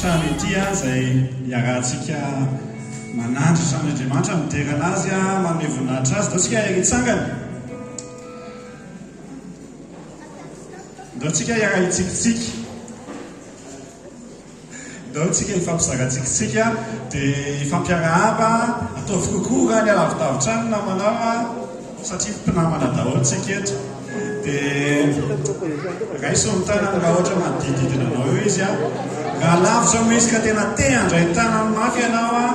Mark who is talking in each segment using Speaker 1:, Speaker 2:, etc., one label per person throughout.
Speaker 1: trano ity izay iarahantsika manandratra an'Andriamanitra, midera Anazy, manome voninahitra Azy. Ndao tsika hitsangana. Ndao tsika hiara-hitsikitsiky. Ndao tsika hifampizara tsikitsiky dia hifampiarahaba, ataovy coucou raha ny alavidavitra any ny namanao satria mpinamana daholo tsika eto. Dia raiso ny tanany raha ohatra manodidididina anao eo izy. Raha lavitra moa izy ka tena te handray ny tanany mafy ianao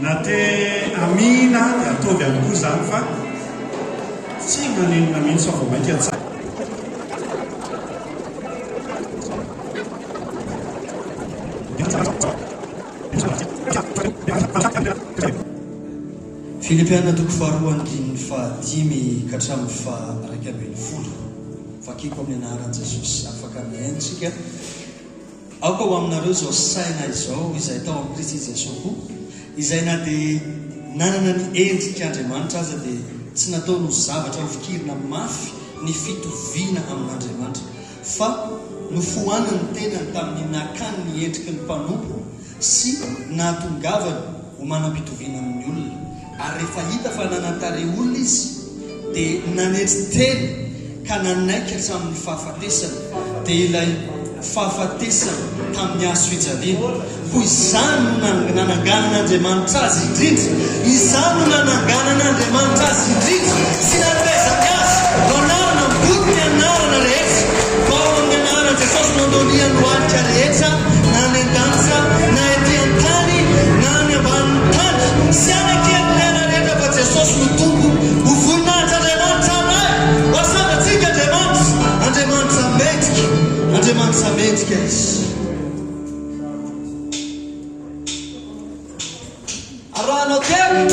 Speaker 1: na te hamihina dia ataovy ihany koa izany fa tsy maninona mihitsy fa vao mainka tsara.
Speaker 2: Filipiana toko faharoa andininy fahadimy ka hatramin'ny faha-11. Vakiko amin'ny anaran'i Jesosy. Afaka mihaino isika. Aoka ho aminareo izao saina izao izay tao amin'i Kristy Jesoa koa, izay na dia nanana ny endrik'Andriamanitra aza dia tsy nataony ho zavatra hofikirina mafy ny fitoviana amin'Andriamanitra, fa nofoanany ny tenany tamin'ny nakany ny endriky ny mpanompo sy nahatongavany ho manam-pitoviana amin'ny olona. Ary rehefa hita fa nanan-tarehy olona izy, dia nanetry tena ka nanaiky hatramin'ny fahafatesana, dia ilay fahafatesana tamin'ny hazo fijaliana. Koa izany no nananganan'Andriamanitra azy indrindra, izany no nananganan'Andriamanitra azy indrindra sy nanomezany azy ho anarana ambony ny anarana rehetra, fa ao amin'ny anaran'i Jesosy no andonian'ny lohalika rehetra, na any an-danitra, na ety an-tany, na any ambanin'ny tany, sy any an-kelin'ny aina rehetra fa Jesosy no Tompo, ho voninahitr'Andriamanitra Ray, ho asandratsika Andriamanitra, Andriamanitra mendrika, Andriamanitra mendrika Izy. Arahanao telo.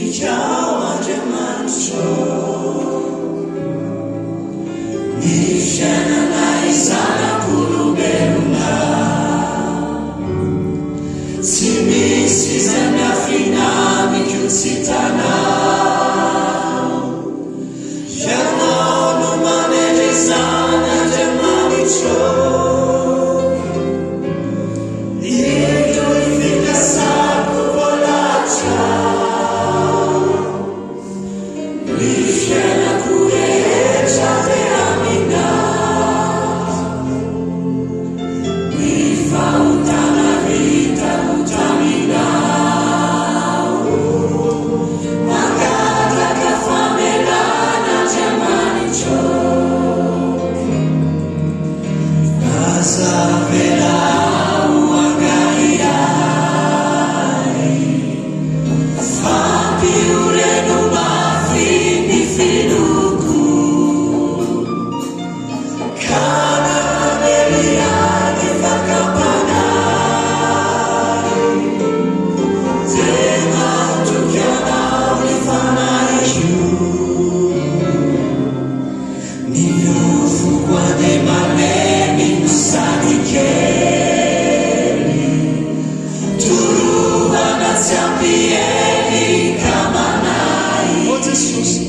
Speaker 2: Madinika aho Andriamanitro Ny fiainanay zanak'olombelona Tsy misy izay miafina amiko tsy hitanao Ianao no manendry izany Andriamanitro Indro ny fikasako voalahatra Ny fiainako rehetra dia aminao Ny fahotana vitako taminao Mangataka famelana Andriamanitro Aza avela ho angahiahy Fampioreno mafy ny finoako Ka namely ahy ny fakam-panahy Dia matoky anao ny fanahiko Ny nofoko anie malemy no sady kely Torovana tsy ampy hery ka manahy
Speaker 1: O Jesosy.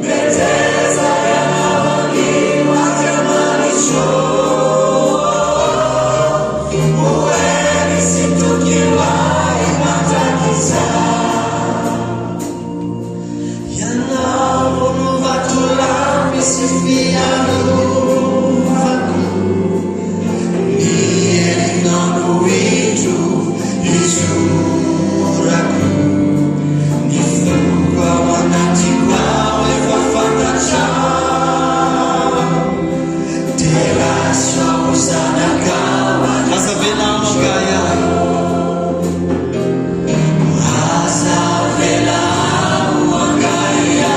Speaker 2: Meteza ianao anio Andriamanitro Ho hery sy toky ho ahy mandrakizay Ianao no vatolampy sy fiarovako, ny herinao no indro ijorako. Ny foko ao anatiko ao efa fantatrao, dia raiso aho ho zanakao Aza avela aho angahiahy. Aza avela ho angahiahy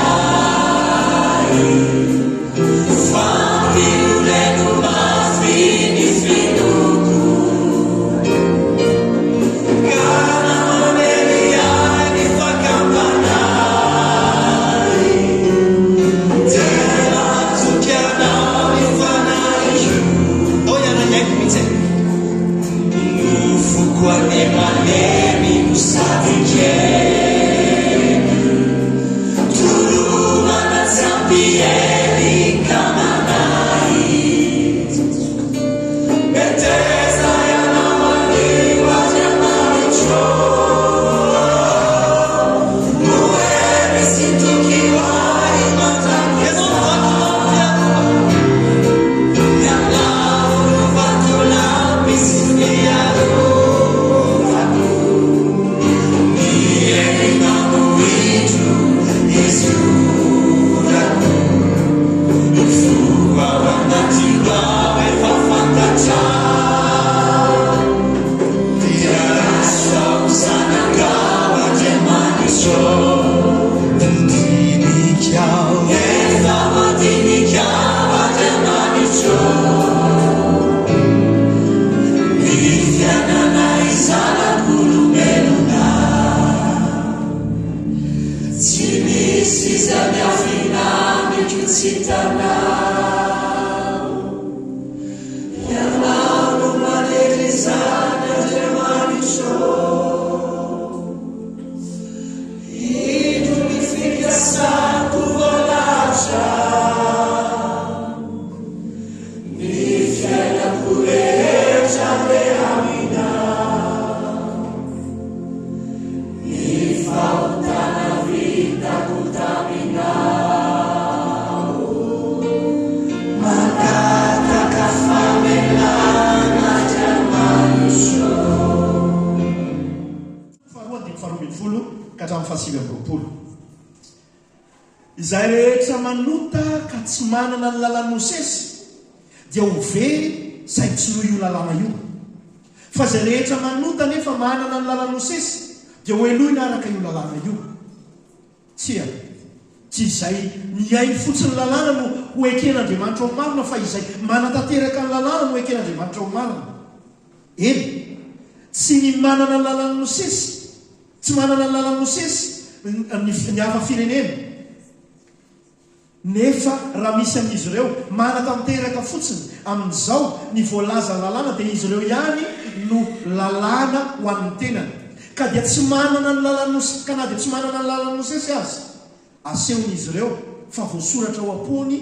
Speaker 2: Fa ampiloleno mafy ny finoako Ka na mamely ahy ny fakam-panahy Dia matoky anao ny fanahiko. Ndao hiara-hiaiky mihitsy e. Nofoko anie malemy no sady kely Torovana tsy ampy hery ka manahy Meteza ianao anio Andriamanitro Ho hery sy toky ho ahy Ianao no mandrakizay vatolampy fiarovana Ianao no vatolampy sy fiarovako Ny herinao no indro izorako Ny foko ao anatiko ao efa fantatrao Dia raiso aho zanakao Andriamanitro Mandinika aho Efa mandinika aho Andriamanitro Ny fiainanay zanak'olombelona Tsy misy izay miafina amiko tsy hitanao Ianao no manendry izany Andriamanitro Indro ny fikasako voalahatra Ny fiainako rehetra dia aminao Ny fahotana vitako taminao Mangataka famelana Andriamanitro.
Speaker 1: Faharoa andininy faharoa ambin'ny folo ka hatramin'ny fahasivy amby roapolo. Izay rehetra manota ka tsy manana ny lalàn'i Mosesy dia ho very saingy tsy noho io lalàna io. Fa izay rehetra manota nefa manana ny lalàn'i Mosesy dia hohelohina araka io lalàna io. Tsia. Tsy izay mihaino fotsiny ny lalàna no ho eken'Andriamanitra ho marina fa izay manatanteraka ny lalàna no eken'Andriamanitra ho marina. Eny, tsy ny manana ny lalàn'i Mosesy, tsy manana ny lalàn'i Mosesy. ny ny hafa firenena. Nefa raha misy amin'izy ireo manatanteraka fotsiny amin'izao ny voalazan'ny lalàna dia izy ireo ihany no lalàna ho an'ny tenany. Ka dia tsy manana ny lalàn'i Mosesy, ka na dia tsy manana ny lalàn'i Mosesy aza, asehon'izy ireo fa voasoratra ao am-pony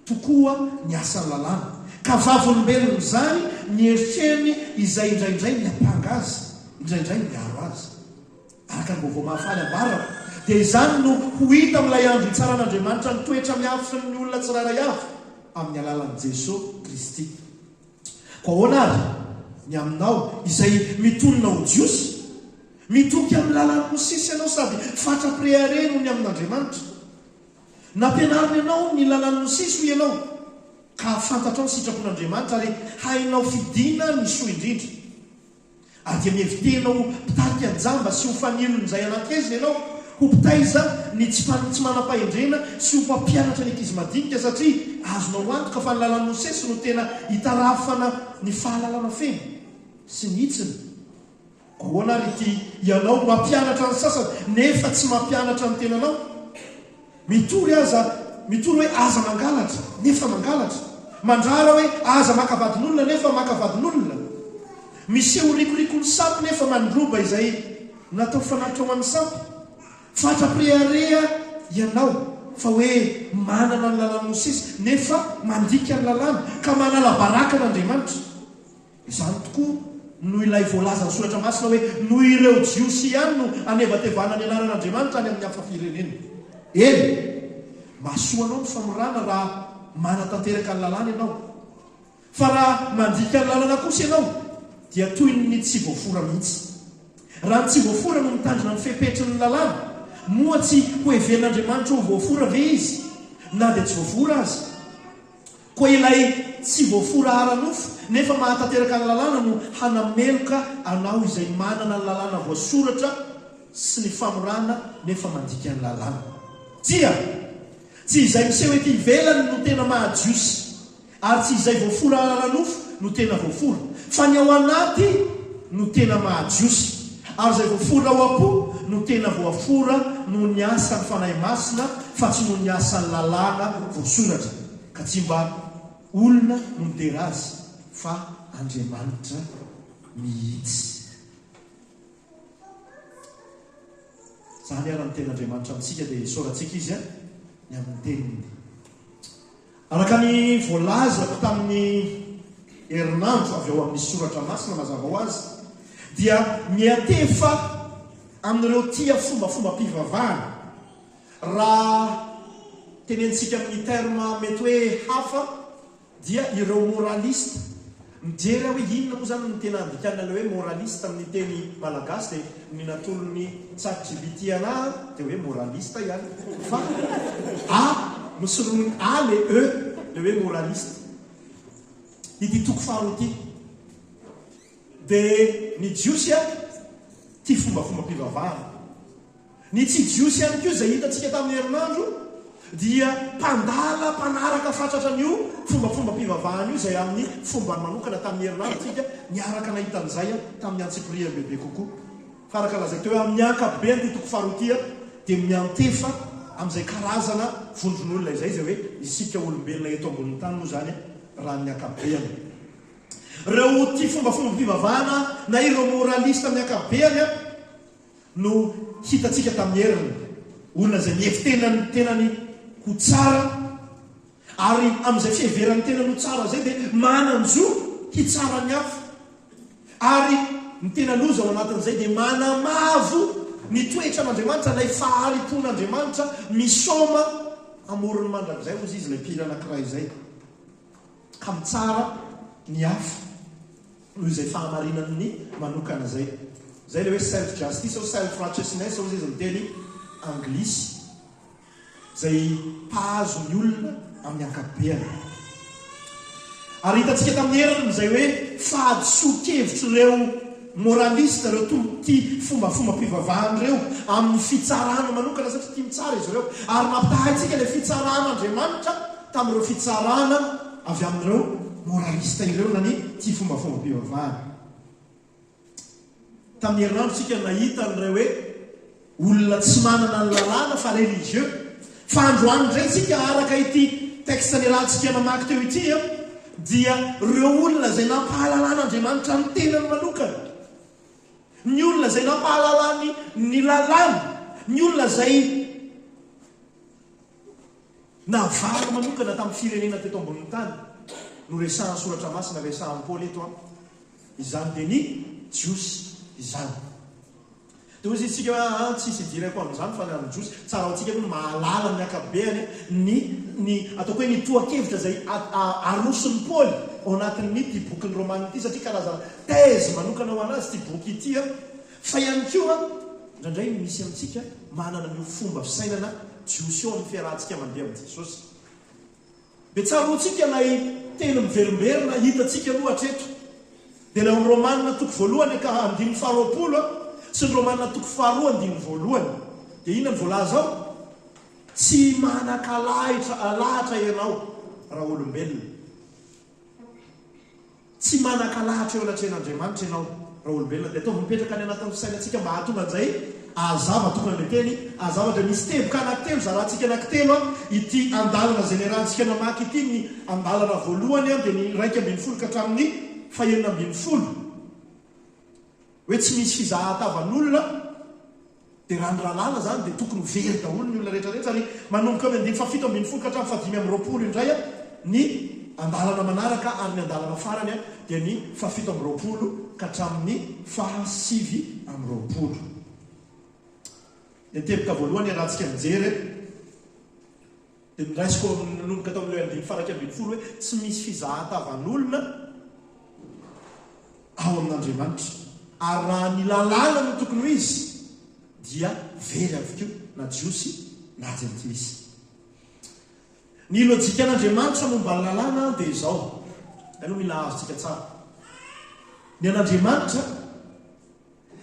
Speaker 1: tokoa ny asan'ny lalàna. Ka vavolombelon'izany ny eritreriny izay indraindray miampanga azy, indraindray miaro azy. Araka ny vaovao mahafaly ambarako, dia izany no ho hita amin'ilay andro hitsaran'Andriamanitra ny toetra miafin'ny olona tsirairay avy, amin'ny alalan'i Jesoa Kristy. Koa ahoana àry ny aminao, izay mitonona ho Jiosy? Mitoky amin'ny lalàn'i Mosesy ianao sady fatra-pirehareha noho ny amin'Andriamanitra. Nampianariny anao ny lalàn'i Mosesy, hoy ianao, ka fantatrao ny sitrapon'Andriamanitra ary hainao fidina ny soa indrindra. Ary dia mihevi-tena ho mpitarika ny jamba sy ho fanilon'izay anaty haizina ianao, ho mpitaiza ny tsy tsy manam-pahendrena sy ho mpampianatra ny ankizy madinika, satria azonao antoka fa ny lalàn'i Mosesy no tena itarafana ny fahalalana feno sy ny hitsiny. Koa ahoana ary ity ianao mampianatra ny sasany nefa tsy mampianatra ny tenanao? Mitory aza, mitory hoe aza mangalatra, nefa mangalatra. Mandrara hoe aza maka vadin'olona nefa maka vadin'olona. Miseho rikoriko ny sampy nefa mandroba izay natao fanatitra ho an'ny sampy. Fatra-pirehareha ianao fa hoe manana ny lalàn'i Mosesy nefa mandika ny lalàna ka manala baraka an'Andriamanitra. Izany tokoa no ilay voalazan'ny Soratra Masina hoe, Noho ireo Jiosy ihany no anevatevana ny anaran'Andriamanitra any amin'ny hafa firenena. Eny, mahasoa anao ny famorana raha manatanteraka ny lalàna ianao. Fa raha mandika ny lalana kosa ianao, dia toy ny tsy voafora mihitsy. Raha ny tsy voafora no mitandrina ny fepetry ny lalàna, moa tsy hoheverin'Andriamanitra ho voafora ve izy, na dia tsy voafora aza? Koa ilay tsy voafora ara-nofo nefa mahatanteraka ny lalàna no hanameloka anao izay manana ny lalàna voasoratra sy ny famorana nefa mandika ny lalàna. Tsia! Tsy izay miseho ety ivelany no tena maha-Jiosy, ary tsy izay voafora ara-nofo no tena voafora, fa ny ao anaty no tena maha-Jiosy, ary izay voafora ao am-po no tena voafora noho ny asan'ny Fanahy Masina fa tsy noho ny asan'ny lalàna voasoratra. Ka tsy mba olona no midera azy fa Andriamanitra mihitsy. Izany ary ny tenin'Andriamanitra amintsika dia isaorantsika Izy ny amin'ny teniny. Araka ny voalazako tamin'ny herinandro avy ao amin'ny soratra masina mazava ho azy dia miantefa amin'ireo tia fombafombam-pivavahana Raha tenenintsika amin'ny terme mety hoe hafa dia ireo moraliste. Mijery aho hoe inona moa izany no tena andikana ilay hoe moraliste amin'ny teny malagasy dia ny natolon'ny chatgpt anah dia hoe moraliste ihany fa a nosoloiny a le e le hoe moraliste. Ity toko faharoa ity dia ny jiosy tia fombafombam-pivavahana. Ny tsy Jiosy ihany koa izay hitantsika tamin'ny herinandro dia mpandala, mpanaraka fatratra an'io fombafombam-pivavahana io izay amin'ny fombany manokana tamin'ny herinandro isika niaraka nahita an'izay tamin'ny antsipiriany bebe kokoa. Fa araka lazaiko teo hoe amin'ny ankapobeny ity toko faharoa ity dia miantefa amin'izay karazana vondron'olona izay izay hoe isika olombelona eto ambonin'ny tany moa izany raha ny ankapobeany. Ireo tia fombafombam-pivavahana na ireo moraliste amin'ny ankapobeany no hitantsika tamin'ny heriny, olona izay mihevi-tena ny tenany ho tsara, ary amin'izay fiheverany tenany ho tsara izay dia manan-jo hitsara ny hafa, ary ny tena loza ao anatin'izay dia manamavo ny toetran'Andriamanitra, ilay fahari-pon'Andriamanitra misaoma amoron'ny mandrakizay, hozy izy ilay mpihira anankiray izay, ka mitsara ny hafa. Noho izay fahamarinan'ny manokana izay. Izay ilay hoe self justice ao self righteousness hozy izy miteny anglisy. Izay mpahazo ny olona amin'ny ankapobeany. Ary hitantsika tamin'ny heriny izay hoe fahadisoan-kevitr'ireo moraliste, ireo tia fombafombam-pivavahana ireo amin'ny fitsarana manokana satria tia mitsara izy ireo. Ary nampitahaintsika ilay fitsaran'Andriamanitra tamin'ireo fitsarana avy amin'ireo moraliste ireo na ny tia fombafombam-pivavahana. Tamin'ny herinandro isika nahita an'ireo hoe
Speaker 3: Olona tsy manana ny lalàna fa religieux. Fa androany indray tsika araka ity texte niarahantsika namaky teo ity dia ireo olona izay nampahalalan'Andriamanitra ny tenany manokana, ny olona izay nampahalalany ny lalàny, ny olona izay navahana manokana tamin'ny firenena teto ambonin'ny tany no resahan'ny Soratra Masina, resahan'i Paoly eto an. Izany dia ny Jiosy izany. Dia hoy isika hoe aa tsisy idirako amin'izany fa ny an'ny Jiosy, tsara ho antsika aloha ny mahalala amin'ny ankapobeany ny ny ataoko hoe ny tohan-kevitra izay aroson'i Paoly ao anatin'ity bokin'ny Romana ity satria karazana thèse manokana ho an'azy ity boky ity an! Fa ihany koa indraindray misy amintsika manana an'io fomba fisainana Jiosy io amin'ny fiarahantsika mandeha amin'i Jesosy. Dia tsaroantsika ilay teny miverimberina hitantsika aloha hatreto. Dia ilay ao amin'ny Romana toko voalohany ka andininy faharoapolo sy ny Romana toko faharoa andininy voalohany. Dia inona no voalaza ao? Tsy manan-kalahitra alahatra ianao raha olombelona. Tsy manan-kalahatra eo anatrehan'Andriamanitra ianao, raolombelona. Dia ataovy mipetraka any anatin'ny fisainantsika mba hahatonga an'izay hahazava tokony ilay teny hahazava. Dia misy teboka anankitelo, zarantsika anankitelo ity andalana izay niarahantsika namaky ity. Ny andalana voalohany dia ny 11 ka hatramin'ny fahenina ambin'ny folo. Hoe tsy misy fizahan-tavan'olona dia raha ny rahalala izany dia tokony ho very daholo ny olona rehetra rehetra ary manomboka amin'ny andininy fahafito ambin'ny folo ka hatramin'ny fahadimy amby roapolo indray ny andalana manaraka ary ny andalana farany dia ny fahafito amby roapolo ka hatramin'ny fahasivy amby roapolo. Ny teboka voalohany iarahantsika mijery dia noraisiko nanomboka tao amin'ilay andininy faha-11 hoe tsy misy fizahan-tavan'olona ao amin'Andriamanitra. Ary raha ny lalàna no tokony ho izy dia very avokoa na Jiosy na Jentilisa. Ny lojikan'Andriamanitra momba ny lalàna dia izao, aloha mila azontsika tsara. Ny an'Andriamanitra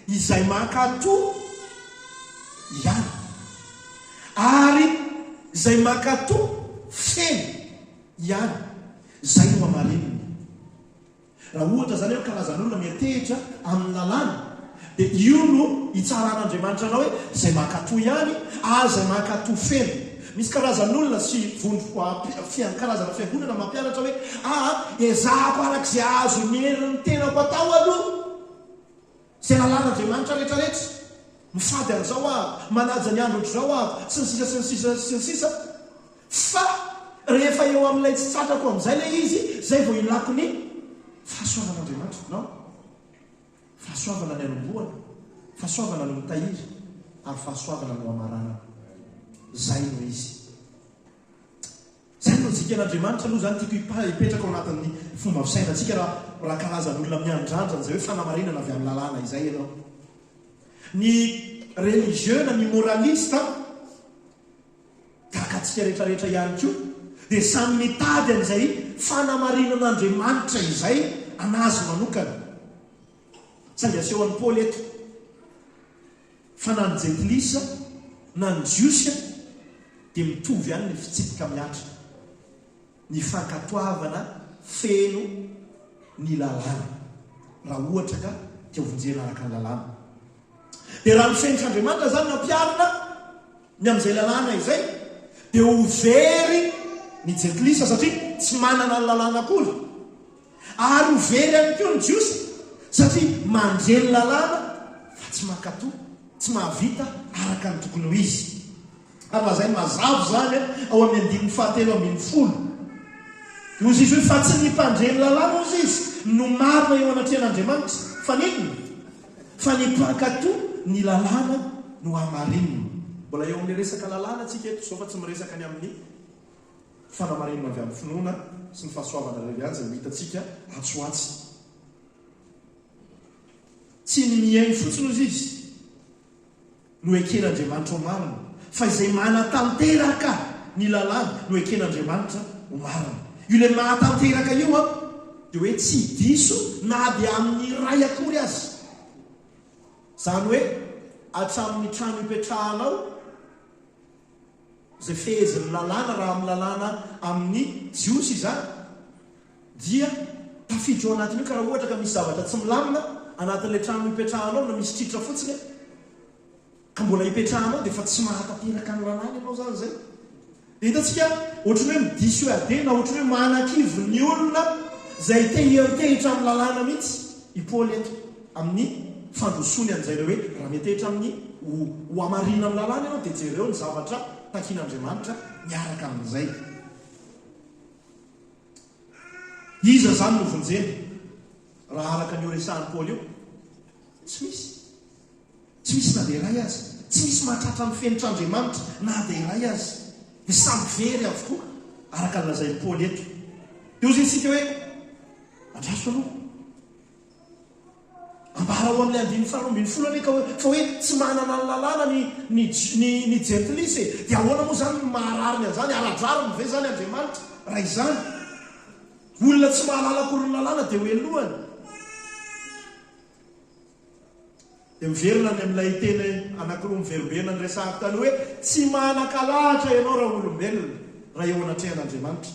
Speaker 3: izay mankatò ihany, ary izay mankatò feno ihany, izay no hamarinina. Raha ohatra izany hoe karazan'olona miantehitra amin'ny lalàna, dia io no hitsaran'Andriamanitra anao hoe izay mankatò ihany, ary izay mankatò feno. Misy karazan'olona sy vondro karazana fiangonana mampianatra hoe aa ezahako araka izay azon'ny herin'ny tenako atao aloha. Izay lalàn'Andriamanitra rehetra rehetra, mifady an'izao aho, manaja ny andro ohatr'izao aho, sy ny sisa sy ny sisa sy ny sisa, fa rehefa eo amin'ilay tsy tratrako amin'izay ilay izy, izay vao ilako ny fahasoavan'Andriamanitra. Non. Fahasoavana ny anombohana, fahasoavana no mitahiry, ary fahasoavana no amaranana. Izay no izy. Izay lojikan'Andriamanitra aloha izany tiako hipetraka ao anatin'ny fomba fisainantsika raha raha karazan'olona miandrandra an'izay hoe fanamarinana avy amin'ny lalàna izay ianao. Ny religieux na ny moraliste tahaka antsika rehetra rehetra ihany koa dia samy mitady an'izay fanamarinan'Andriamanitra izay an'azy manokana. Saingy asehon'i Paoly eto Fa na ny jentilisa na ny jiosy dia mitovy ihany ny fitsipika mihatra, ny fankatoavana feno ny lalàna, raha ohatra ka te hovonjena araka ny lalàna. Dia raha ny fenitr'Andriamanitra izany no ampiharina ny amin'izay lalàna izay, dia ho very ny jentilisa satria tsy manana ny lalàna akory. Ary ho very ihany koa ny Jiosy, satria mandre ny lalàna fa tsy mankatò, tsy mahavita araka ny tokony ho izy. Ary lazainy mazava izany ao amin'ny andininy fahatelo ambin'ny folo. Dia hoy izy hoe, Fa tsy ny mpandre ny lalàna, hozy izy, no marina eo anatrehan'Andriamanitra. Fa n'inona? Fa ny mpankatò ny lalàna no hamarinina. Mbola eo amin'ilay resaka lalàna isika eto izao fa tsy miresaka ny amin'ny. Fanamarinana avy amin'ny finoana sy ny fahasoavana irery ihany izay ho hitantsika atsy ho atsy. Tsy ny mihaino fotsiny hozy izy no eken'Andriamanitra ho marina, fa izay manatanteraka ny lalàny no eken'Andriamanitra ho marina. Io ilay mahatanteraka io an, dia hoe tsy diso na dia amin'ny iray akory aza. Izany hoe hatramin'ny trano ipetrahanao, Izay fehezin'ny lalàna, raha amin'ny lalàna amin'ny Jiosy izany, dia tafiditra ao anatin'io, ka raha ohatra ka misy zavatra tsy milamina anatin'ilay trano ipetrahanao na misy tritra fotsiny, Ka mbola ipetrahanao dia efa tsy mahatanteraka ny lalàna ianao izany izay. Dia hitantsika ohatran'ny hoe mi-dissuader na ohatran'ny hoe manakivy ny olona izay te hiantehitra amin'ny lalàna mihitsy i Paoly eto amin'ny fandrosoany an'izay ilay hoe raha miantehitra amin'ny ho ho hamarinina amin'ny lalàna ianao dia jereo ny zavatra takian'Andriamanitra miaraka amin'izay. Iza izany no vonjena raha araka an'io resahan'i Paoly io? Tsy misy. Tsy misy na dia iray aza. Tsy misy mahatratra ny fenitr'Andriamanitra na dia iray aza. Dia samy very avokoa, araka ny lazain'i Paoly eto. Dia hoy isika hoe, Andraso aloha. Ambara ao amin'ilay andininy faharoa ambinifolo anie ka hoe, fa hoe tsy manana ny lalàna ny, ny, ny, ny jentilisa e. Dia ahoana moa izany no maha-rariny an'izany? Ara-drariny ve izany Andriamanitra raha izany? Olona tsy mahalala akory ny lalàna dia hohelohany. Dia miverina any amin'ilay teny anankiroa miverimberina niresahako taloha hoe tsy manan-kalahatra ianao raha olombelona raha eo anatrehan'Andriamanitra.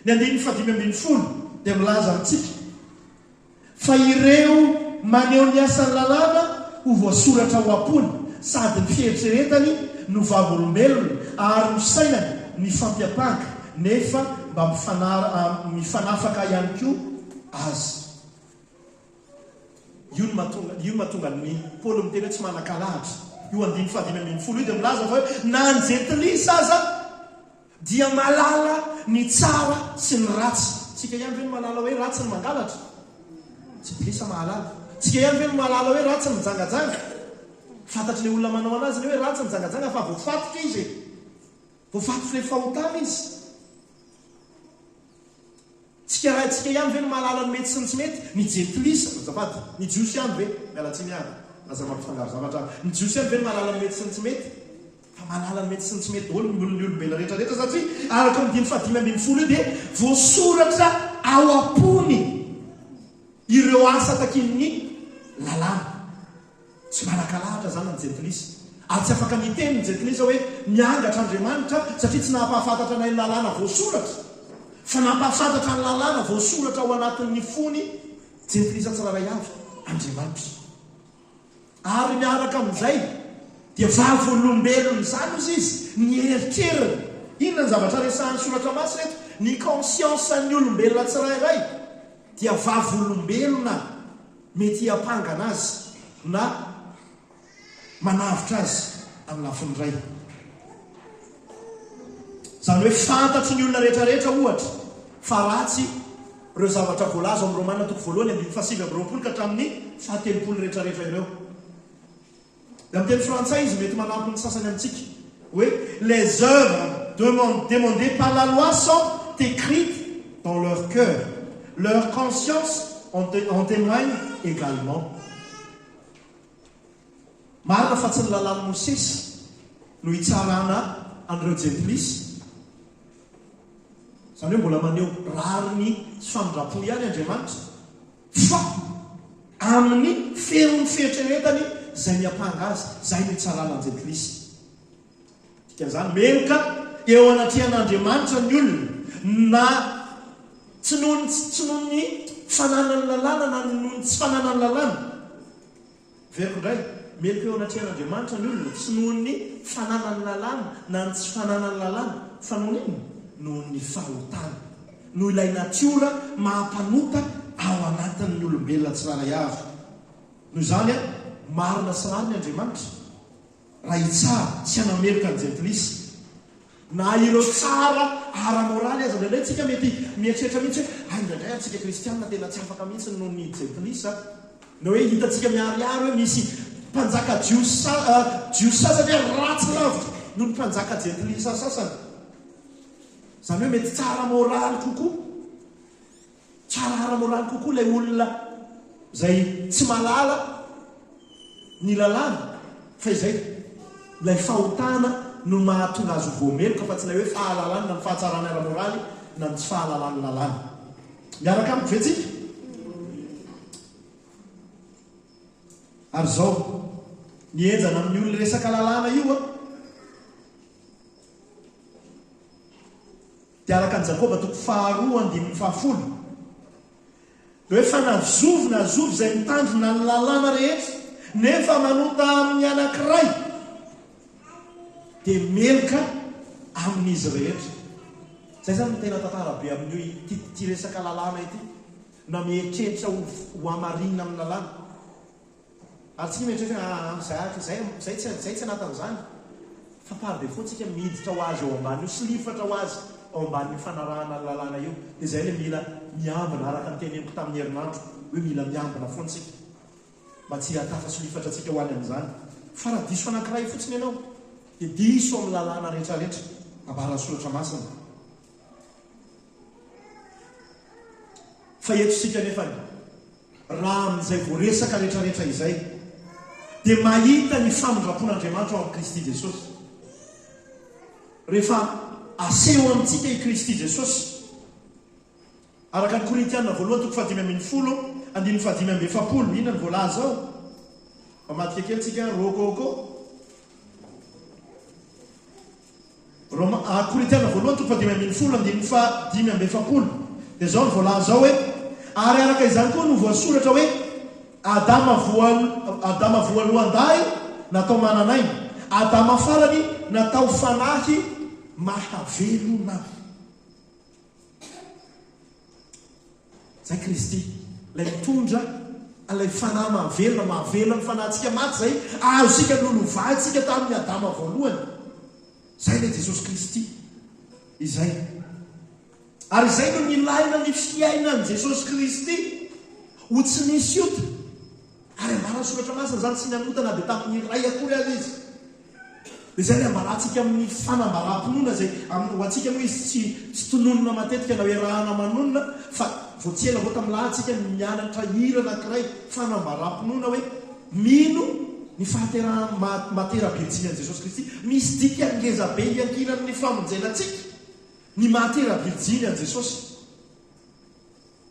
Speaker 3: Ny andininy fahadimy ambinifolo dia milaza amintsika fa ireo maneho ny asan'ny lalàna ho voasoratra ao am-pony sady ny fieritreretany no vavolombelona ary ny fisainany mifampiampanga nefa mba mifanafaka ihany koa aza. Io no mahatonga, io no mahatonga an'i Paoly miteny hoe tsy manan-kalahatra. Io andininy fahadimy ambinifolo io dia milaza fa hoe na ny jentilisa aza dia mahalala ny tsara sy ny ratsy. Tsika ihany ve no mahalala hoe ratsy ny mangalatra? Jentilisa mahalala. Tsika ihany ve no mahalala hoe ratsy ny mijangajanga? Fantatr'ilay olona manao anazy ny hoe ratsy ny mijangajanga fa voafatotra izy e. Voafatotr'ilay fahotana izy. Tsika raintsika ihany ve no mahalala ny mety sy ny tsy mety? Ny jentilisa, azafady, ny jiosy ihany ve? Miala tsiny ary, aza mampifangaro zavatra ary. Ny jiosy ihany ve no mahalala ny mety sy ny tsy mety? Fa mahalala ny mety sy ny tsy mety daholo ny olon'ny olombelona rehetra rehetra satria araka io andininy fahadimy ambinifolo io dia voasoratra ao am-pony ireo asa takian'ny lalàna. Tsy manan-kalahatra izany ny jentilisa. Ary tsy afaka niteny ny jentilisa hoe miangatra Andriamanitra satria tsy nampahafantatra anay ny lalàna voasoratra, fa nampahafantatra ny lalàna voasoratra ao anatin'ny fony jentilisa tsirairay avy Andriamanitra. Ary miaraka amin'izay dia vavolombelon'izany ozy izy, ny eritreriny. Inona ny zavatra resahan'ny Soratra Masina eto? Ny conscience-n'ny olombelona tsirairay dia vavolombelona. Mety hiampangana azy na manavotra azy amin'ny lafiny iray. Izany hoe fantatry ny olona rehetra rehetra, ohatra, fa ratsy ireo zavatra voalaza ao amin'ny Romana toko voalohany andininy fahasivy amby roapolo ka hatramin'ny fahatelopolo rehetra rehetra ireo. Dia amin'ny teny frantsay izy mety manampy ny sasany amintsika hoe les œuvres demandées par la loi sont écrites dans leur cœur, leur conscience en témoigne également. Marina fa tsy ny lalàn'i Mosesy no hitsarana an'ireo jentilisa. Izany hoe mbola maneho rariny sy famindram-po ihany Andriamanitra. Fa amin'ny feon'ny fieritreretany izay miampanga azy, izay no itsarana an'i Jentilisa. Dikan'izany, meloka eo anatrehan'Andriamanitra ny olona, na tsy noho ny tsy noho ny fananany lalàna na noho ny tsy fananany lalàna. Averiko indray, meloka eo anatrehan'Andriamanitra ny olona, tsy noho ny fananany lalàna na ny tsy fananany lalàna, fa noho ny inona? Noho ny fahotana. Noho ilay natiora maha-mpanota ao anatin'ny olombelona tsirairay avy. Noho izany, marina sy rariny Andriamanitra. Raha hitsara sy hanameloka ny jentilisa, na ireo tsara ara-moraly aza, indraindray tsika mety mieritreritra mihitsy hoe, hay indraindray ary tsika kristiana tena tsy afaka mihitsy noho ny jentilisa, na hoe hitantsika miharihary hoe misy mpanjaka jiosy jiosy sasany ary ratsy lavitra noho ny mpanjaka jentilisa sasany. Izany hoe mety tsara moraly kokoa. Tsara ara-moraly kokoa ilay olona izay tsy mahalala ny lalàna fa izay ilay fahotana no mahatonga azy ho voameloka fa tsy ilay hoe fahalalany na ny fahatsarany ara-moraly na ny tsy fahalalany lalàna. Miaraka amiko ve tsika? Ary izao, ny henjana amin'ny olona resaka lalàna io an, Dia araka an'i Jakoba toko faharoa andininy fahafolo, dia hoe fa na zovy na zovy izay mitandrina ny lalàna rehetra nefa manota amin'ny anankiray. Dia meloka amin'izy rehetra. Izay izany no tena tantara be amin'io ity ity resaka lalàna ity. Na mieritreritra ho ho hamarinina amin'ny lalàna. Ary tsika mieritreritra hoe aa izay izay izay tsy izay tsy anatin'izany. Fa par défaut tsika miditra ho azy ao ambanin'io, solifatra ho azy ao ambanin'io fanarahana ny lalàna io. Dia izay ilay mila miambina araka ny teneniko tamin'ny herinandro hoe mila miambina foana tsika. Mba tsy hahatafasolifatra antsika ho any amin'izany. Fa raha diso anankiray fotsiny ianao, dia diso amin'ny lalàna rehetrarehetra ambaran'ny Soratra Masina. Fa eto isika anefany, raha amin'izay voaresaka rehetrarehetra izay, dia mahita ny famindram-pon'Andriamanitra ao amin'i Kristy Jesosy. Rehefa aseho amintsika i Kristy Jesosy, Araka ny Korintiana voalohany toko fahadimy ambin'ny folo, andininy fahadimy amby efapolo, inona no voalaza ao? Mamadika kely tsika, Rôkôkô. Roma, ah, Korintiana voalohany toko fahadimy ambin'ny folo, andininy fahadimy amby efapolo. Dia izao no voalaza ao hoe, Ary araka izany koa no voasoratra hoe, Adama voal, Adama voalohan-dahy natao manan'aina, Adama farany natao fanahy mahavelona. Izay Kristy, ilay mitondra an'ilay fanahy mahavelona, mahavelona ny fanahintsika maty izay azontsika nolovaintsika tamin'i Adama voalohany. Izay ilay Jesosy Kristy izay. Ary izay no nilaina ny fiainan'i Jesosy Kristy ho tsy nisy ota. Ary ambaran'ny Soratra Masina izany, tsy nanota na dia tamin'ny iray akory aza Izy. Dia izay ilay ambarantsika amin'ny fanambaram-pinoana izay amin'ny, ho antsika moa izy tsy tsy tononina matetika na iarahana manonona fa vao tsy ela vao tamin'ny lahady isika no nianatra hira anankiray fanambaram-pinoana hoe mino ny fahaterahan'ny maha maha-tera-birijiny an'i Jesosy Kristy. Misy dikany ngezabe iankinan'ny famonjena antsika ny maha-tera-birijiny an'i Jesosy.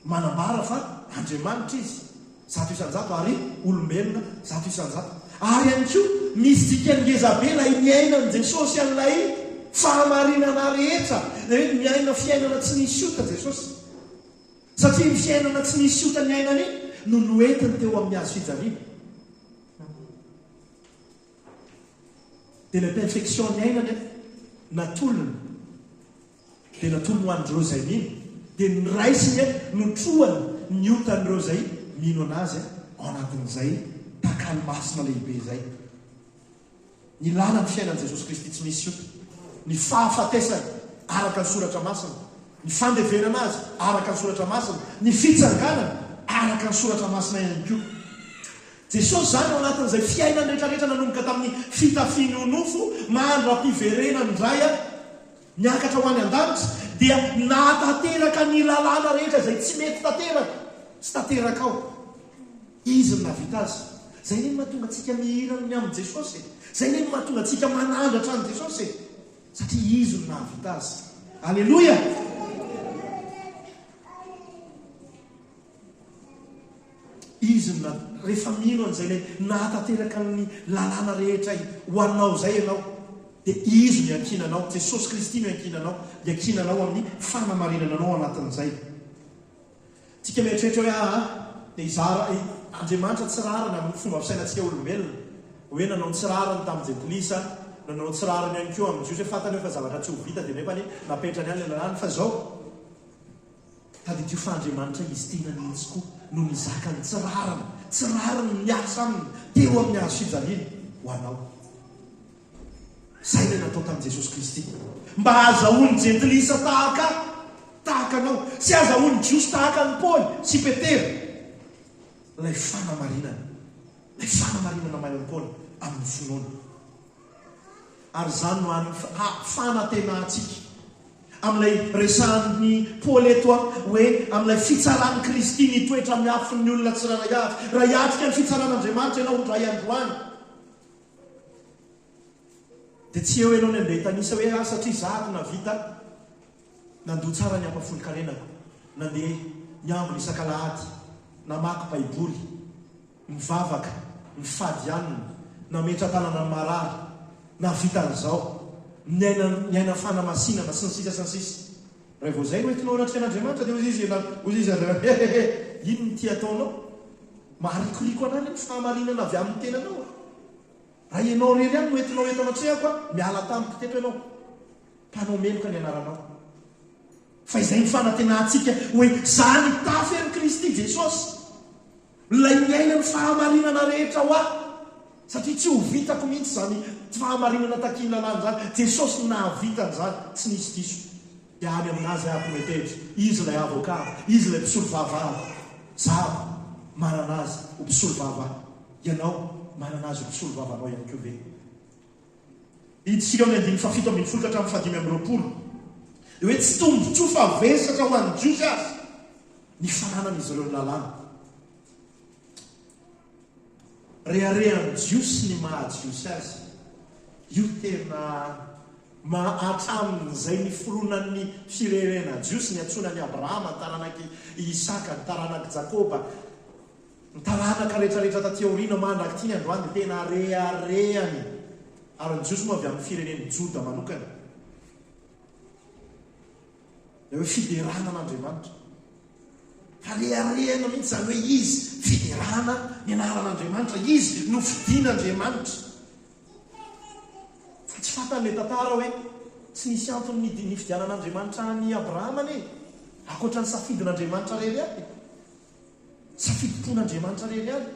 Speaker 3: Manambara fa Andriamanitra Izy, 100%, ary olombelona 100%. Ary ihany koa, misy dikany ngezabe ilay niainan'i Jesosy an'ilay fahamarinana rehetra, ilay hoe niaina fiainana tsy nisy ota Jesosy. Satria iny fiainana tsy nisy ota niainany iny no noentiny teo amin'ny hazo fijaliana. Dia ilay perfection niainany natolony. Dia natolony ho an'ireo izay mino, dia noraisiny, notrohany ny otan'ireo izay mino an'Azy ao anatin'izay takalo masina lehibe izay. Ny lalan'ny fiainan'i Jesosy Kristy tsy misy ota, ny fahafatesany araka ny Soratra Masina, ny fandevenana Azy araka ny Soratra Masina, ny fitsanganany araka ny Soratra Masina ihany koa. Jesosy izany ao anatin'izay fiainany rehetrarehetra nanomboka tamin'ny fitafiany ho nofo mandra-piverenany indray Niakatra ho any an-danitra, dia nahatanteraka ny lalàna rehetra izay tsy mety tanteraka, tsy tanteraka ao. Izy no nahavita azy. Izay anie no mahatonga antsika mihira ny amin'i Jesosy e! Izay anie no mahatonga antsika manandratra an'i Jesosy e! Satria Izy no nahavita azy. Aleloia! Izy no rehefa mino an'izay ilay nahatanteraka ny lalàna rehetra ho anao izay ianao, dia Izy no iankinanao, Jesosy Kristy no iankinanao, iankinanao amin'ny fanamarinana anao ao anatin'izay. Tsika mieritreritra hoe aa dia hizara, Andriamanitra tsy rariny amin'ny fomba fisainantsika olombelona, hoe nanao ny tsy rariny tamin'ny jentilisa, nanao ny tsy rariny ihany koa amin'ny jiosy, hoe fantany hoe fa zavatra tsy ho vita dia nefany napetrany ihany ilay lalàna, fa izao, Tadidio fa Andriamanitra Izy tenany mihitsy koa no nizaka ny tsy rariny, tsy rariny miasa aminy teo amin'ny hazo fijaliana ho anao. Izay ilay natao tamin'i Jesosy Kristy. Mba hahazahoan'ny jentilisa tahaka tahaka anao, sy hahazahoan'ny Jiosy tahaka an'i Paoly sy Petera ilay fanamarinana, ilay fanamarinana maimaimpoana amin'ny finoana. Ary izany no hany fanantenantsika. Amin'ilay resahan'i Paoly eto hoe amin'ilay fitsaran'i Kristy ny toetra miafin'ny olona tsirairay avy. Raha hiatrika ny fitsaran'Andriamanitra ianao indray androany, dia tsy eo ianao ny handeha hitanisa hoe ah satria izaho ato nahavita nandoa tsara ny ampahafolon-karenako, nandeha niangona isak'alahady, namaky Baiboly, Nivavaka, nifady hanina, nametra-tanana ny marary, nahavita an'izao, niaina niaina fanamasinana, sy ny sisa sy ny sisa. Raha vao izay no entinao hanatrika an'Andriamanitra dia hoy izy, hoy izy Andriamanitra, he he he, inona ity ataonao? Maharikoriko anah anie ny fahamarinana avy amin'ny tenanao e! Raha ianao irery ihany no entinao eto anatrehako aho, miala tamiko teto ianao. Mpanao meloka ny anaranao. Fa izay ny fanantenantsika hoe za nitafy an'i Kristy Jesosy, Ilay miaina ny fahamarinana rehetra ho ahy, satria tsy ho vitako mihitsy izany fahamarinana takian'ny lalàna izany. Jesosy no nahavita an'izany, tsy nisy diso. Dia any amin'Azy aho no metehitra. Izy ilay avocat, Izy ilay mpisolovava ahy. Zaho manana Azy ho mpisolovava ahy. Ianao manana Azy ho mpisolovavanao ihany koa ve? Hiditsika amin'ny andininy fahafito ambin'ny folo ka hatramin'ny fahadimy amby 20. Dia hoe tsy tombontsoa fa vesatra ho an'ny Jiosy aza ny fananan'izy ireo ny lalàna. Reharehan'ny Jiosy ny maha Jiosy azy. Io tena maha hatramin'izay niforonan'ny firenena Jiosy, niantsoana an'i Abrahama, ny taranak'i Isaka, ny taranak'i Jakoba, Ny taranaka rehetrarehetra taty aoriana mandrak'ity ny androany dia tena reharehany, ary ny Jiosy moa avy amin'ny firenen'i Joda manokana. Ilay hoe fiderana an'Andriamanitra. Fa reharehana mihitsy izany hoe izy, fiderana ny anaran'Andriamanitra, izy no fidin'Andriamanitra. Fa tsy fantany ilay tantara hoe tsy nisy antony nifidianan'Andriamanitra an'i Abrahama anie, ankoatra ny safidin'Andriamanitra irery ihany. Safidim-pon'Andriamanitra irery ihany.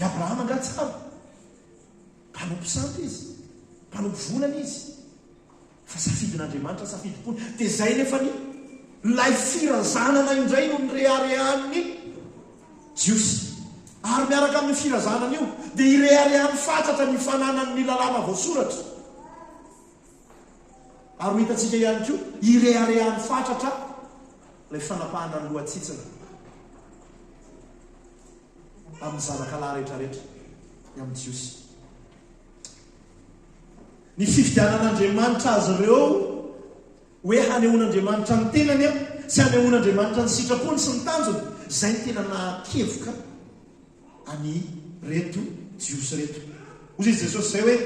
Speaker 3: I Abrahama angaha tsara? Mpanompo sampy izy. Mpanompo volana izy. Fa safidin'Andriamanitra ny safidim-pony. Dia izay nefa ny ilay firazanana indray no nireharehan'ny Jiosy. Ary miaraka amin'io firazanana io dia ireharehany fatratra ny fananany ny lalàna voasoratra. Ary ho hitantsika ihany koa, ireharehany fatratra ilay fanapahana ny loha-tsitsina amin'ny zanaka lahy rehetrarehetra, ny amin'ny Jiosy. Ny fifidianan'Andriamanitra azy ireo hoe hanehoan'Andriamanitra ny tenany sy hanehoan'Andriamanitra ny sitrapony sy ny tanjony, izay no tena nahakevoka an'ireto Jiosy ireto. Hoy izy Jesosy izay hoe,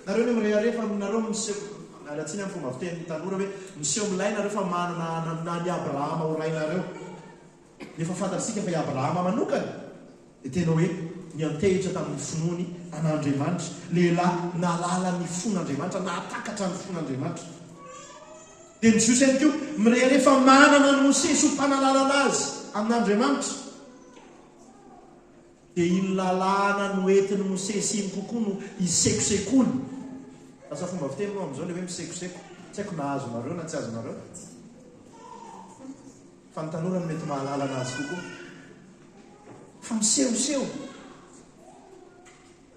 Speaker 3: Nareo anie mirehareha fa nareo miseho, miala tsiny amin'ny fomba fitenin'ny tanora hoe, miseho milay nareo fa manana an'i Abrahama ho rainareo. Nefa fantatsika fa i Abrahama manokana dia tena hoe niantehitra tamin'ny finoany an'Andriamanitra, lehilahy nahalala ny fon'Andriamanitra, nahatakatra ny fon'Andriamanitra. Dia ny Jiosy ihany koa mirehareha fa manana an'i Mosesy ho mpanalalana azy amin'Andriamanitra. Dia iny lalàna noentin'i Mosesy iny kokoa no isekosekoany. Lasa fomba fiteny moa amin'izao ilay hoe misekoseko. Tsy haiko na azonareo na tsy azonareo. Fa ny tanora no mety mahalala anazy kokoa. Fa misehoseho.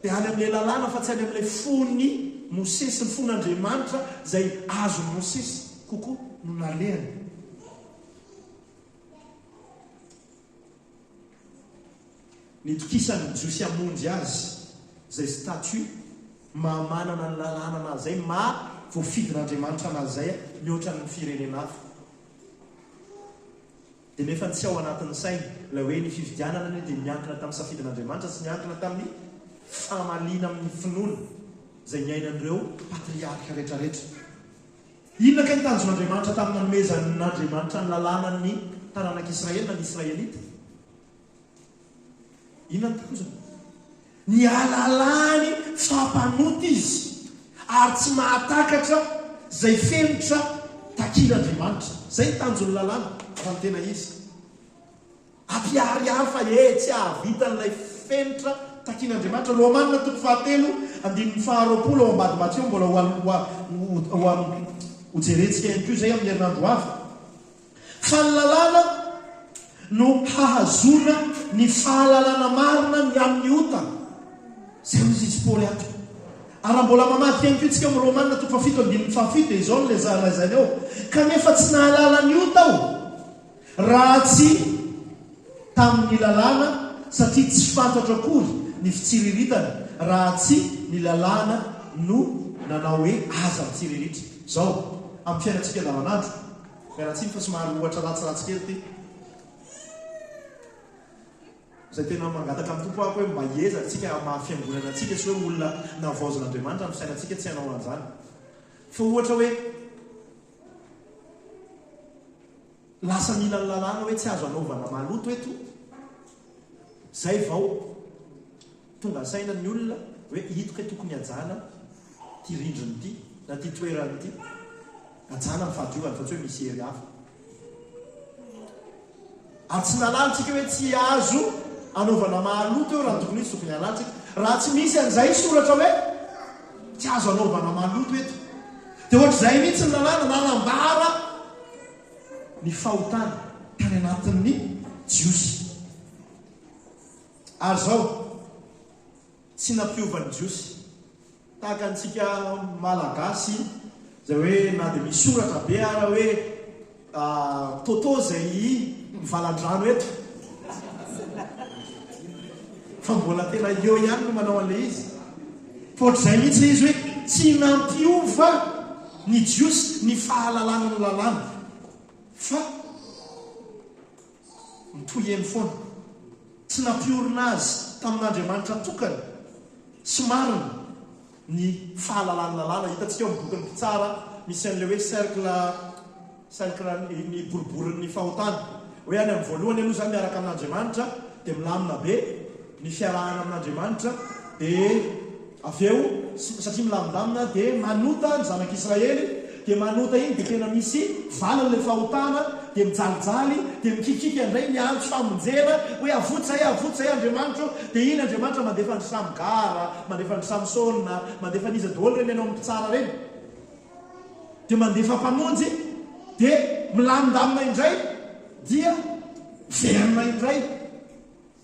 Speaker 3: Dia any amin'ilay lalàna fa tsy any amin'ilay fon'i Mosesy, ny fon'Andriamanitra izay azon'i Mosesy kokoa no nalehany. Nitokisan'ny Jiosy hamonjy azy izay statut maha manana ny lalàna anazy izay, maha voafidin'Andriamanitra anazy izay mihoatra ny firenena hafa. Dia nefa tsy ao anatin'ny sainy ilay hoe ny fifidianana anie dia niankina tamin'ny safidin'Andriamanitra sy niankina tamin'ny famaliana amin'ny finoana izay niainan'ireo patriarka rehetrarehetra. Inona kay ny tanjon'Andriamanitra tamin'ny nanomezan'Andriamanitra ny lalàna ny taranak'Israely na ny Israelita? Inona ny tanjony? Ny hahalalany fa mpanota izy ary tsy mahatakatra izay fenitra takin'Andriamanitra. Izay ny tanjon'ny lalàna raha ny tena izy. Hampiharihary fa ee tsy hahavita an'ilay fenitra takian'Andriamanitra. Romana toko fahatelo andininy faharoapolo ao ambadimbadika ao mbola ho ho jerentsika ihany koa izay amin'ny herinandro ho avy. Fa ny lalàna no hahazoana ny fahalalana marina ny amin'ny ota. Izay hoy izy Paoly ato. Ary raha mbola mamadika ihany koa isika amin'ny Romana toko fahafito andininy fahafito dia izao no lazainy ao, Kanefa tsy nahalala ny ota aho, Raha tsy tamin'ny lalàna, satria tsy fantatro akory ny fitsiriritana, raha tsy ny lalàna no nanao hoe aza mitsiriritra. Izao, amin'ny fiainantsika andavanandro, miala tsiny fa somary ohatra ratsiratsy kely ity, izay tena mangataka amin'ny Tompo aho hoe mba hiezaka isika amin'ny maha fiangonana antsika sy hoe olona navaozin'Andriamanitra ny fisainantsika tsy hanao an'izany. Fa ohatra hoe. Lasa mila ny lalàna hoe tsy azo anaovana maloto eto, zay vao tonga saina ny olona. Hoe ito kay tokony hajana ity rindrina ity na ity toerana ity. Hajana ny fahadiovana fa tsy hoe misy hery hafa. Ary tsy nalala tsika hoe tsy azo anaovana maloto eo raha ny tokony ho izy tokony halala tsika. Raha tsy misy an'izay soratra hoe tsy azo anaovana maloto eto. Dia ohatr'izay mihitsy ny lalàna nanambara ny fahotana tany anatin'ny Jiosy. Ary izao, tsy nampiova ny Jiosy. Tahaka antsika Malagasy izay hoe na dia misy soratra be ara hoe Toto izay mivalan-drano eto fa mbola tena eo ihany no manao an'ilay izy. Fa ohatr'izay mihitsy ilay izy hoe tsy nampiova ny Jiosy ny fahalalana ny lalàna fa Mitohy eny foana. Tsy nampiorina azy tamin'Andriamanitra tokana sy marina ny fahalalan'ny lalàna. Hitantsika ao amin'ny bokin'ny Mpitsara misy an'ilay hoe cercle, cercle ny boriborin'ny fahotana. Hoe any amin'ny voalohany aloha izany miaraka amin'Andriamanitra dia milamina be ny fiarahana amin'Andriamanitra dia Avy eo, satria milamindamina, dia manota ny zanak'Israely, dia manota iny dia tena misy valiny ilay fahotana, dia mijalijaly, dia mikikiaka indray miantso famonjena, hoe avoty izahay, avoty izahay Andriamanitra ô, dia iny Andriamanitra mandefa an-dry Samgara, mandefa an-dry Samsona, mandefa an'iza daholo ireny any amin'ny mpitsara ireny, dia mandefa mpamonjy, dia milamindamina indray, dia miverina indray.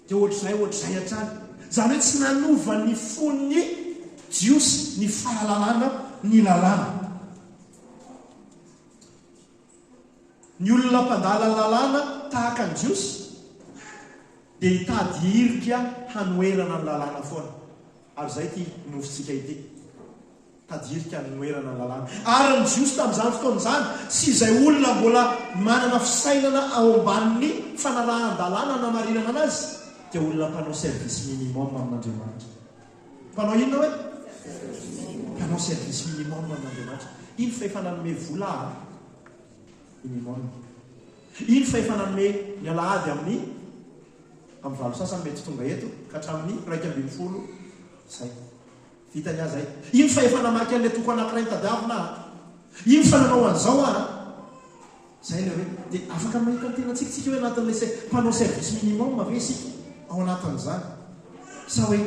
Speaker 3: Dia ohatr'izay ohatr'izay hatrany. Izany hoe tsy nanova ny fon'ny Jiosy ny fahalalana ny lalàna. Ny olona mpandala ny lalàna tahaka ny Jiosy dia hitady hirika hanoherana ny lalàna foana. Ary izay ity nofintsika ity. Tadirika nanoherana ny lalàna. Ary ny Jiosy tamin'izany fotoana izany, sy izay olona mbola manana fisainana ao ambanin'ny fanarahan-dalàna hanamarinana anazy, dia olona mpanao service minimum amin'Andriamanitra. Mpanao inona hoe? Mpanao service minimum amin'Andriamanitra. Iny fa efa nanome vola aho. Minimum. Iny fa efa nanome ny alahady amin'ny amin'ny valo sasany mety tonga eto ka hatramin'ny 11 izay. Vita ny ahy zay. Iny fa efa namaky an'ilay toko anankiray notadiavina aho. Iny fa nanao an'izao aho. Zay ilay hoe, dia afaka mahita ny tenantsika tsika hoe anatin'ilay se, mpanao service minimum ve isika ao anatin'izany? Sa hoe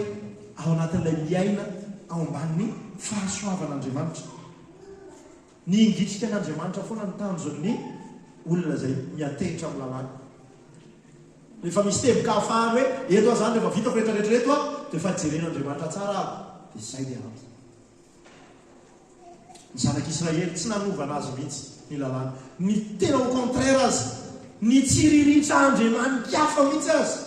Speaker 3: ao anatin'ilay miaina ao ambanin'ny fahasoavan'Andriamanitra? Ny hingitrika an'Andriamanitra foana no tanjon'ny olona izay miantehitra amin'ny lalàna. Rehefa misy teboka ahafahany hoe eto aho izany rehefa vitako rehetra rehetra ireto aho dia efa jeren'Andriamanitra tsara aho dia izay dia ampy. Ny zanak'Israely tsy nanovana azy mihitsy ny lalàna. Ny tena au contraire aza, nitsiriritra andriamani-kafa mihitsy aza.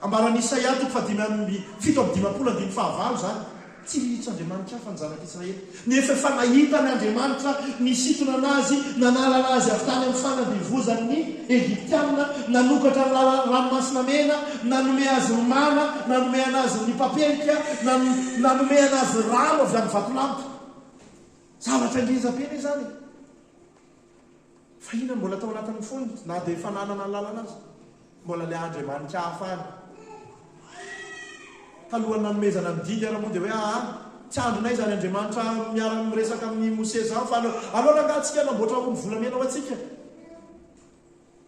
Speaker 3: Ambaran'i Isaia toko fahadimy amby 57 andininy fahavalo izany. Tsy niditra Andriamani-kafa ny zanak'Israely, nefa efa nahita ny Andriamanitra nisintona anazy, nanala anazy avy tany amin'ny fanandevozan'ny Egyptiana, nanokatra ny lalan'ny Ranomasina Mena, nanome azy ny mana, nanome anazy ny papelika, nanome anazy rano avy amin'ny vatolampy. Zavatra ngeza be anie izany e! Fa inona no mbola tao anatin'ny fony na dia efa nanana ny lalana aza? Mbola ilay Andriamanitra hafa any. Talohan'ny nanomezana ny didy ary moa dia hoe aa, tsy andrinay izany Andriamanitra miara-miresaka amin'i Mosesy izany fa aleo, aleo rangaha tsika hanamboatra omby volamena ho antsika.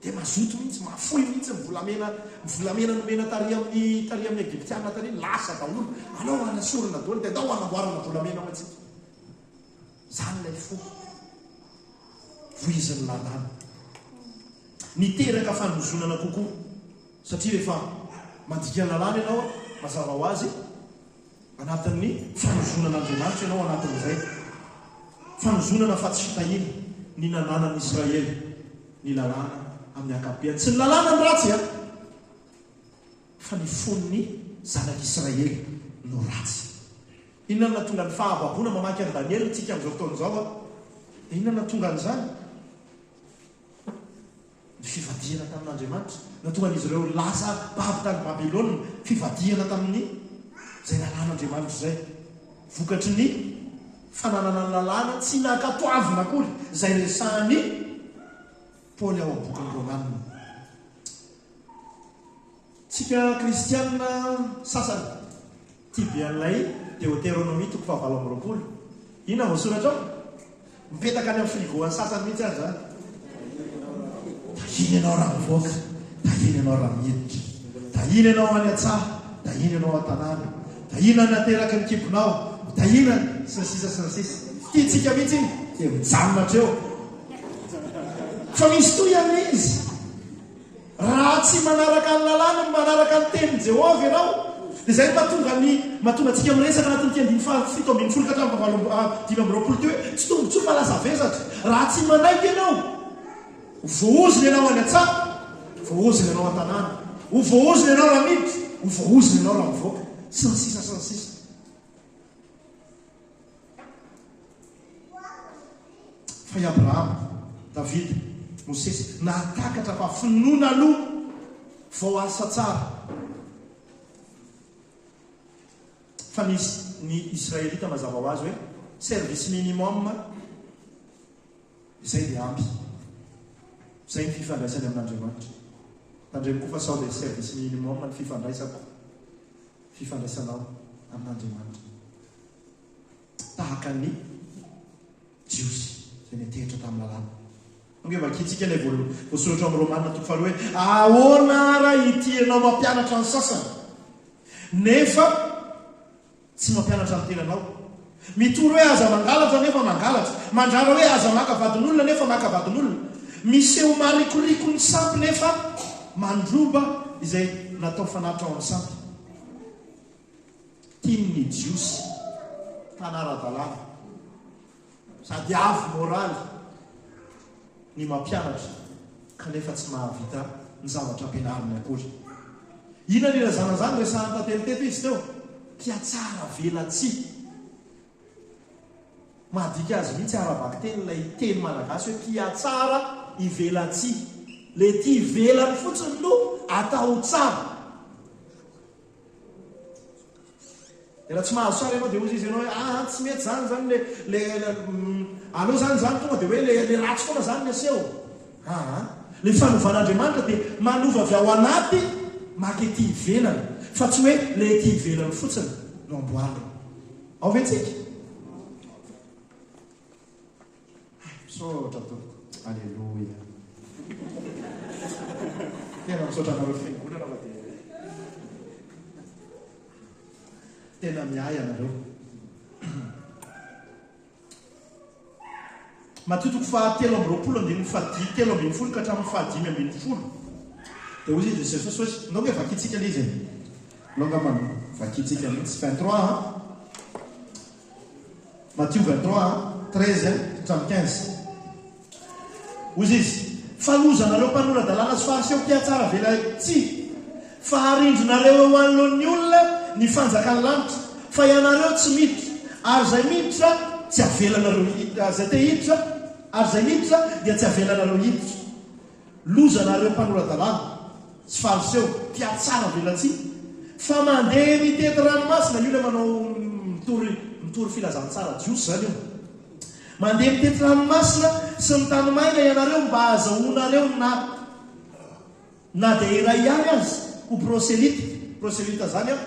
Speaker 3: Dia mazoto mihitsy, mahafoy mihitsy ny volamena, ny volamena nomena tary amin'ny, tary amin'ny Egyptiana tary, lasa daholo. Aleo hanasorana daholo dia andao hanamboarana volamena ho antsika. Izany ilay fo. Voizin'ny lalàna. Niteraka fanozonana kokoa. Satria rehefa mandika ny lalàna ianao, mazava ho azy, anatin'ny fanozonan'Andriamanitra ianao anatin'izay. Fanozonana fa tsy fitahiana ny nananan'i Israely ny lalàna amin'ny ankapobeny. Tsy ny lalàna no ratsy an! Fa ny fon'ny zanak'Israely no ratsy. Inona no nahatonga ny fahababoana? Mamaky an'i Daniela isika amin'izao fotoana izao. Dia inona no nahatonga an'izany? Ny fivadihana tamin'Andriamanitra. Nahatonga an'izy ireo lasa babo tany Babylona. Fivadihana tamin'ny izay lalàn'Andriamanitra izay. Vokatry ny fananana ny lalàna tsy nankatoavina akory izay resahan'i Paoly ao amin'ny bokin'ny Romana. Tsika kristiana sasany tia be an'ilay. Deoteronomia toko fahavalo amby 20. Inona no voasoratra ao? Mipetaka any amin'ny frigo an'ny sasany mihitsy aza izany. Tahiana ianao raha mivoaka, tahiana ianao raha miditra. Tahiana ianao any an-tsaha, tahiana ianao an-tanàna. Tahiana ny nateraky ny kibonao, tahiana sy ny sisa sy ny sisa. Tiantsika mihitsy iny, dia mijanona hatreo. Fa misy tohiny ilay izy. Raha tsy manaraka ny lalàna, manaraka ny tenin'i Jehovah ianao, dia izay no mahatonga ny mahatonga antsika miresaka anatin'ity andininy faha 17 ka hatramin'ny fahavalo amby 25 ity hoe tsy tombontsoa fa lasa vesatra. Raha tsy manaiky ianao, ho voaozona ianao any an-tsaha, ho voaozona ianao an-tanàna, ho voaozona ianao raha miditra, ho voaozona ianao raha mivoaka, sy ny sisa sy ny sisa. Fa i Abrahama, Davida, Mosesy nahatakatra fa finoana aloha vao asa tsara. Fa ny ny Israelita mazava ho azy hoe service minimum izay dia ampy. Izay ny fifandraisany amin'Andriamanitra. Tandremo koa fa sao dia service minimum ny fifandraisako, fifandraisanao amin'Andriamanitra. Tahaka ny Jiosy izay niantehitra tamin'ny lalàna. Ange vakintsika ilay voasoratra ao amin'ny Romana toko faharoa hoe, Ahoana ara ity ianao mampianatra ny sasany, nefa tsy mampianatra ny tenanao? Mitory hoe aza mangalatra nefa mangalatra, mandrara hoe aza maka vadin'olona nefa maka vadin'olona, miseho marikoriko ny sampy nefa mandroba izay natao fanatitra ao amin'ny sampy. Tian'ny Jiosy mpanara-dalàna sady avo moraly ny mampianatra kanefa tsy mahavita ny zavatra ampianariny akory. Inona no ilazana izany? Resahan'i Tantely teto izy teo. Mpihatsara velatsihy. Mahadika azy mihitsy ara-bakiteny ilay teny malagasy hoe mpihatsara ivelatsihy. Ilay ety ivelany fotsiny no atao tsara. Dia raha tsy mahazo tsara ianao dia hozy izy ianao hoe ah tsy mety zany zany le le aleo zany zany tonga dia hoe le le ratsy foana zany ny aseho. Aa le fanovan'Andriamanitra dia manova avy ao anaty maka ety ivelany fa tsy hoe le ety ivelany fotsiny no amboarina. Ao ve tsika? Misaotra tompoko. Aleloia. Tena misaotra anareo fiangonana fa dia tena miahy anareo. Matio toko faha 23 andininy faha 13 ka hatramin'ny faha 15. Dia hoy izy Jesosy hoe, ndao nge vakintsika ilay izy e. Ndao angamba vakintsika mihitsy. 23 an. Matio 23, 13 hatramin'ny 15. Hoy izy, Fa lozanareo mpanora-dalàna sy Fariseo mpihatsara velatsihy, fa arindrinareo eo anoloan'ny olona ny fanjakan'ny lanitra, fa ianareo tsy miditra, ary izay miditra tsy avelanareo hiditra, izay te hiditra, ary izay miditra dia tsy avelanareo hiditra. Lozanareo mpanora-dalàna sy Fariseo, mpihatsara velatsihy, fa mandeha mitety ranomasina, io ilay manao mitory mitory filazantsara jiosy izany io, mandeha mitety ranomasina sy ny tany maina ianareo mba hahazahoanareo na na dia iray ihany aza ho proselyta, proselyta izany an,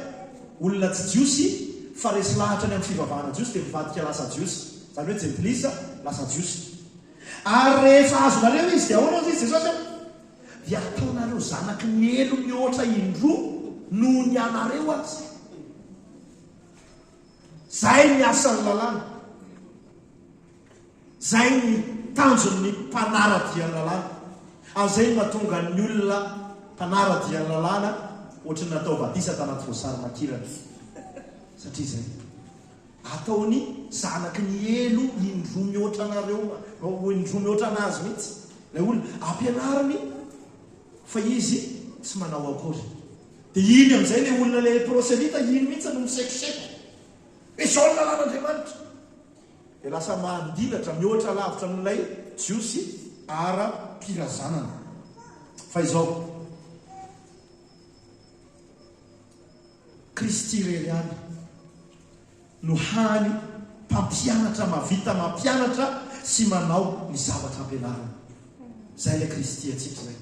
Speaker 3: olona tsy jiosy fa resy lahatra ny amin'ny fivavahana jiosy dia mivadika lasa jiosy, izany hoe jentilisa lasa jiosy. Ary rehefa azonareo izy, dia ahoana hozy izy Jesosy a? Dia ataonareo zanaky ny helo mihoatra indroa noho ny anareo aza. Zay ny asan'ny lalàna. Zay ny tanjon'ny mpanara-dia ny lalàna. Ary zay no mahatonga ny olona mpanara-dia ny lalàna ohatry ny natao batisa tanaty voasary makirana. Satria zay. Ataony zanaky ny helo indroa mihoatra anareo, indroa mihoatra anazy mihitsy ilay olona. Ampianariny fa izy tsy manao akory. Dia iny amin'izay ilay olona ilay proselyta iny mihitsy no misekoseko. Hoe izao ny lalàn'Andriamanitra. Dia lasa mandilatra mihoatra lavitra amin'ilay Jiosy ara-pirazanana. Fa izao. Kristy irery ihany no hany mpampianatra mahavita mampianatra sy manao ny zavatra ampianariny. Izay ilay Kristy antsika izay.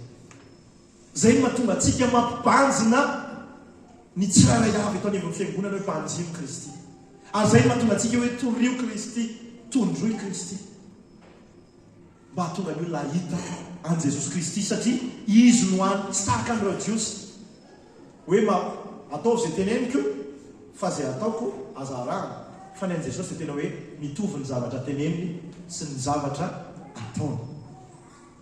Speaker 3: Izay no mahatonga antsika mampibanjina ny tsirairay avy eto anivon'ny fiangonana hoe banjino Kristy. Ary izay no mahatonga antsika hoe torio Kristy, tondroy Kristy. Mba hahatonga ny olona hahita an'i Jesosy Kristy satria Izy no hany, tsy tahaka an'ireo Jiosy hoe mba ataovy izay teneniko fa izay ataoko aza arahana. Fa ny an'i Jesosy dia tena hoe mitovy ny zavatra teneniny sy ny zavatra ataony.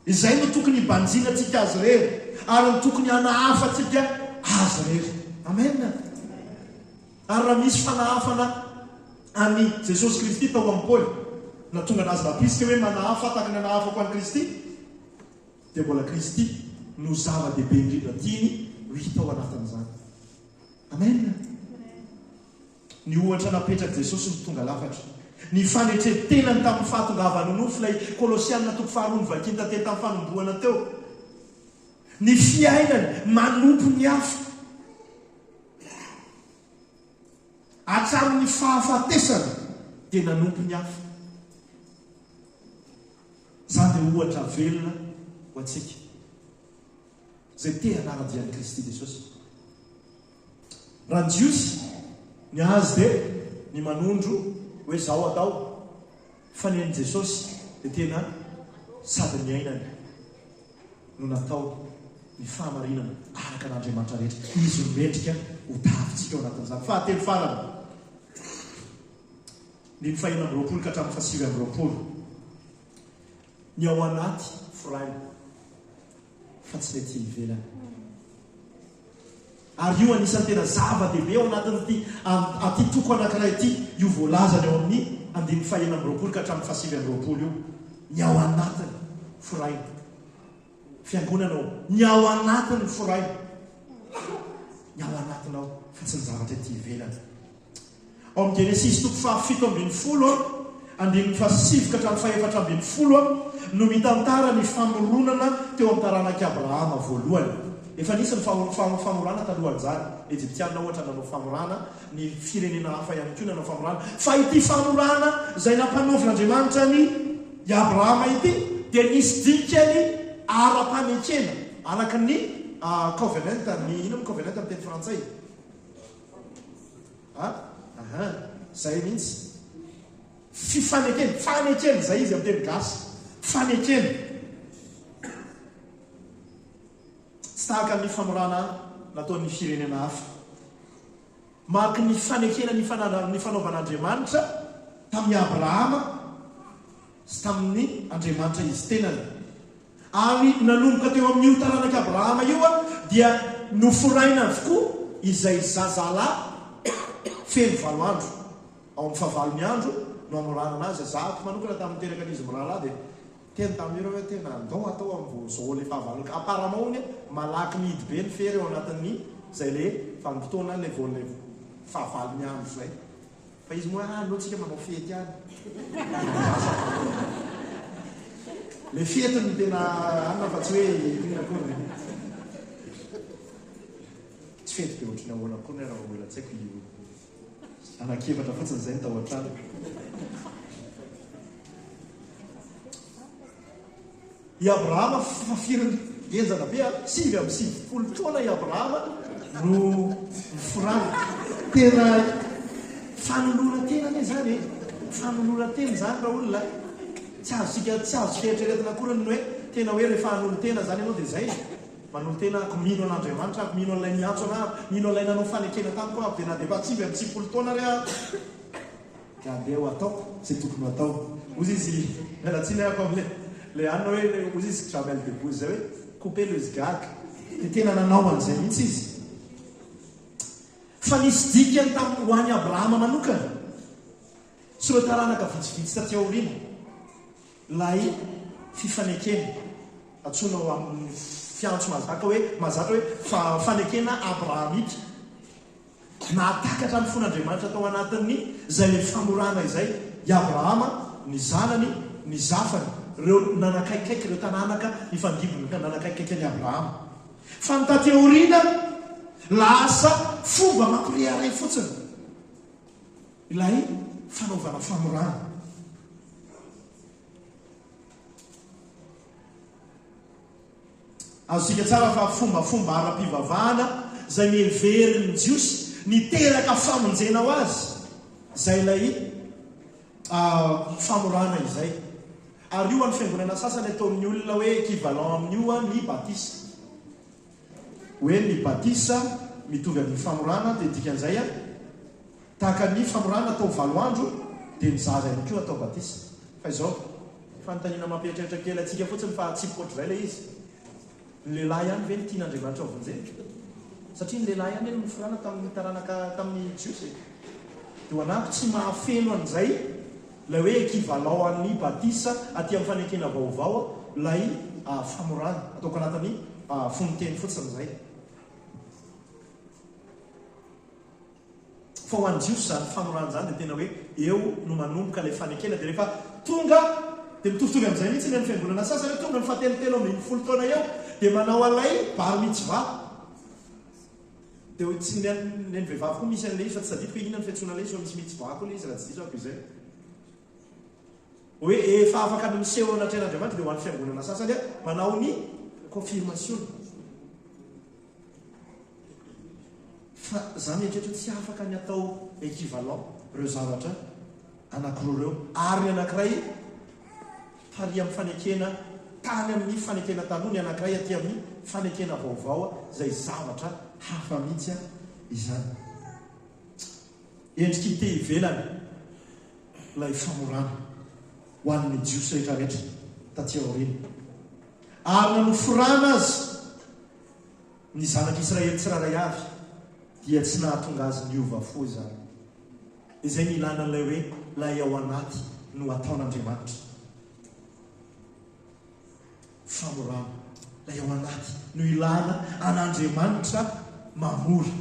Speaker 3: Izay no tokony hibanjinantsika Azy irery ary ny tokony hanahafantsika Azy irery. Amen. Ary raha misy fanahafana an'i Jesosy Kristy tao amin'i Paoly, nahatonga anazy nampirisika hoe manahafa tahaka ny anahafako an'i Kristy, dia mbola Kristy no zava-dehibe indrindra tiany ho hita ao anatin'izany. Amen. Ny ohatra napetrak'i Jesosy no tonga lafatra. Ny fanetren-tenany tamin'ny fahatongavany ho nofo, ilay Kolosiana toko faharoa novakiany tantely tamin'ny fanombohana teo. Ny fiainany manompo ny hafa. Hatramin'ny fahafatesany dia nanompo ny hafa. Izany dia ohatra velona ho antsika izay te hanara-dia an'i Kristy Jesosy. Raha ny Jiosy, ny azy dia ny manondro hoe izao atao, fa ny an'i Jesosy dia tena sady niainany. no natao ny fahamarinana araka an'Andriamanitra rehetra. Izy no mendrika ho tahafintsika ao anatin'izany. Fahatelo farany, andininy fahenina amby 20 ka hatramin'ny fahasivy amby 20. Ny ao anaty foraina fa tsy ny aty ivelany. Ary io anisan'ny tena zava-dehibe ao anatin'ity aty toko anankiray ity, io voalazany ao amin'ny andininy fahenina amby 20 ka hatramin'ny fahasivy amby 20 io. Ny ao anatiny foraina. Fiangonana ô, ny ao anatiny foraina. Ny ao anatinao fa tsy ny zavatra ety ivelany. Ao amin'ny Genesisy toko faha-17, andininy fahasivy ka hatramin'ny faha-14 no mitantara ny famoronana teo amin'ny taranak'i Abrahama voalohany. Efa nisy ny famorana talohan'izany. Ny Egyptiana ohatra nanao famorana, ny firenena hafa ihany koa nanao famorana. Fa ity famorana izay nampanaovin'Andriamanitra an'i Abrahama ity dia nisy dikany ara-panekena, araka ny covenant, ny inona moa covenant amin'ny teny frantsay? A, aha, zay mihitsy. Fifanekena, fanekena, zay izy amin'ny teny gasy. Fanekena. Tsy tahaka ny famorana nataon'ny firenena hafa. Mariky ny fanekena nifanaovan'Andriamanitra tamin'i Abrahama sy tamin'ny Andriamanitra izy tenany. Ary nanomboka teo amin'io taranak'i Abrahama io dia noforaina avokoa izay zazalahy feno valo andro. Ao amin'ny fahavalon'ny andro no hamoranana azy. Zahako manokana tamin'ny niteraka an'izy mirahalahy dia niteny tamin'ireo hoe tena andao atao amin'ny vao izao ilay fahavalon'ny. Apparemment hono malaky mihidy be ny fery ao anatin'ny izay ilay vanim-potoana ilay vao ilay fahavalon'ny andro izay. Fa izy moa ah aleo tsika manao fety any. Le fety no tena anona fa tsy hoe inona akory. Tsy fety be ohatry ny ahoana akory raha mbola tsy haiko io. Anankiefatra fotsiny izay ny tao an-trano. I Abrahama fafiriny henjana be a, 99 taona i Abrahama no niforana. Tena fanoloran-tena anie izany e! Fanoloran-tena izany raolona a! Tsy azontsika tsy azontsika eritreretina akory ny hoe tena hoe rehefa hanolo-tena izany ianao dia izay e! Manolo-tena aho, mino an'Andriamanitra aho, mino an'ilay niantso anah aho, mino an'ilay nanao fanekena tamiko aho, dia na dia efa 99 taona ary aho, Dia andeha ho ataoko izay tokony ho atao. Hozy izy, miala tsiny aho amin'ilay ilay anona hoe ilay hozy izy Jamel Debbouze izay hoe couper le zgag. Dia tena nanao an'izay mihitsy izy. Fa nisy dikany tamin'ny ho an'i Abrahama manokana sy ireo taranaka vitsivitsy taty aoriana ilay fifanekena antsoina ho amin'ny fiantso mahazaka hoe mahazatra hoe fanekena abrahamika. Nahatakatra ny fon'Andriamanitra tao anatin'ny izay ilay famorana izay i Abrahama, ny zanany, ny zafany, ireo nanakaikaiky, ireo taranaka nifandimby nanakaikaiky an'i Abrahama. Fa ny taty aoriana, lasa fomba mampirehareha fotsiny ilay fanaovana famorana. Azontsika tsara fa fombafomba ara-pivavahana izay neverin'ny Jiosy niteraka famonjena ho azy. Izay ilay famorana izay. Ary io an'ny fiangonana sasany ataon'ny olona hoe equivalent amin'io ny batisa. Hoe ny batisa mitovy amin'ny famorana dia dikan'izay tahaka ny famorana atao valo andro dia ny zaza ihany koa atao batisa. Fa izao, fanontaniana mampieritreritra kely antsika fotsiny fa atsipiko ohatr'izay ilay izy. Ny lehilahy ihany ve no tian'Andriamanitra ho vonjena? Satria ny lehilahy ihany anie no noforana tamin'ny taranaka tamin'ny Jiosy e. Dia ho anako tsy mahafeno an'izay ilay hoe equivalent an'ny batisa aty amin'ny fanekena vaovao ilay famorana. Ataoko anatin'ny fonon-teny fotsiny izay. Fa ho an'ny Jiosy izany famorana izany dia tena hoe eo no manomboka ilay fanekena. Dia rehefa tonga, dia mitovitovy amin'izay mihitsy ny an'ny fiangonana sasany hoe tonga ny fahatelotelo ambinifolo taona eo dia manao an'ilay bar mitzvah. Dia tsy ny an'ny vehivavy koa misy an'ilay izy fa tsy tadidiko hoe inona ny fiantsoana an'ilay izy fa misy mitzvah koa ilay izy raha tsy diso aho izay. Hoe efa afaka ny miseho eo anatrehan'Andriamanitra dia ho an'ny fiangonana sasany manao ny confirmation. Fa za mieritreritra hoe tsy afaka ny atao equivalent ireo zavatra anakiroa ireo. Ary ny anakiray tary amin'ny fanekena tany amin'ny fanekena taloha, ny anakiray aty amin'ny fanekena vaovao izay zavatra hafa mihitsy izany. Endriky ity ivelany ilay famorana ho an'ny Jiosy rehetra rehetra taty aoriana. Ary nanoforana azy Ny zanak'Israely tsirairay avy dia tsy nahatonga azy niova fo izany. Izay ny ilana an'ilay hoe ilay ao anaty no ataon'Andriamanitra. Famorana. Ilay ao anaty no ilana an'Andriamanitra mamora.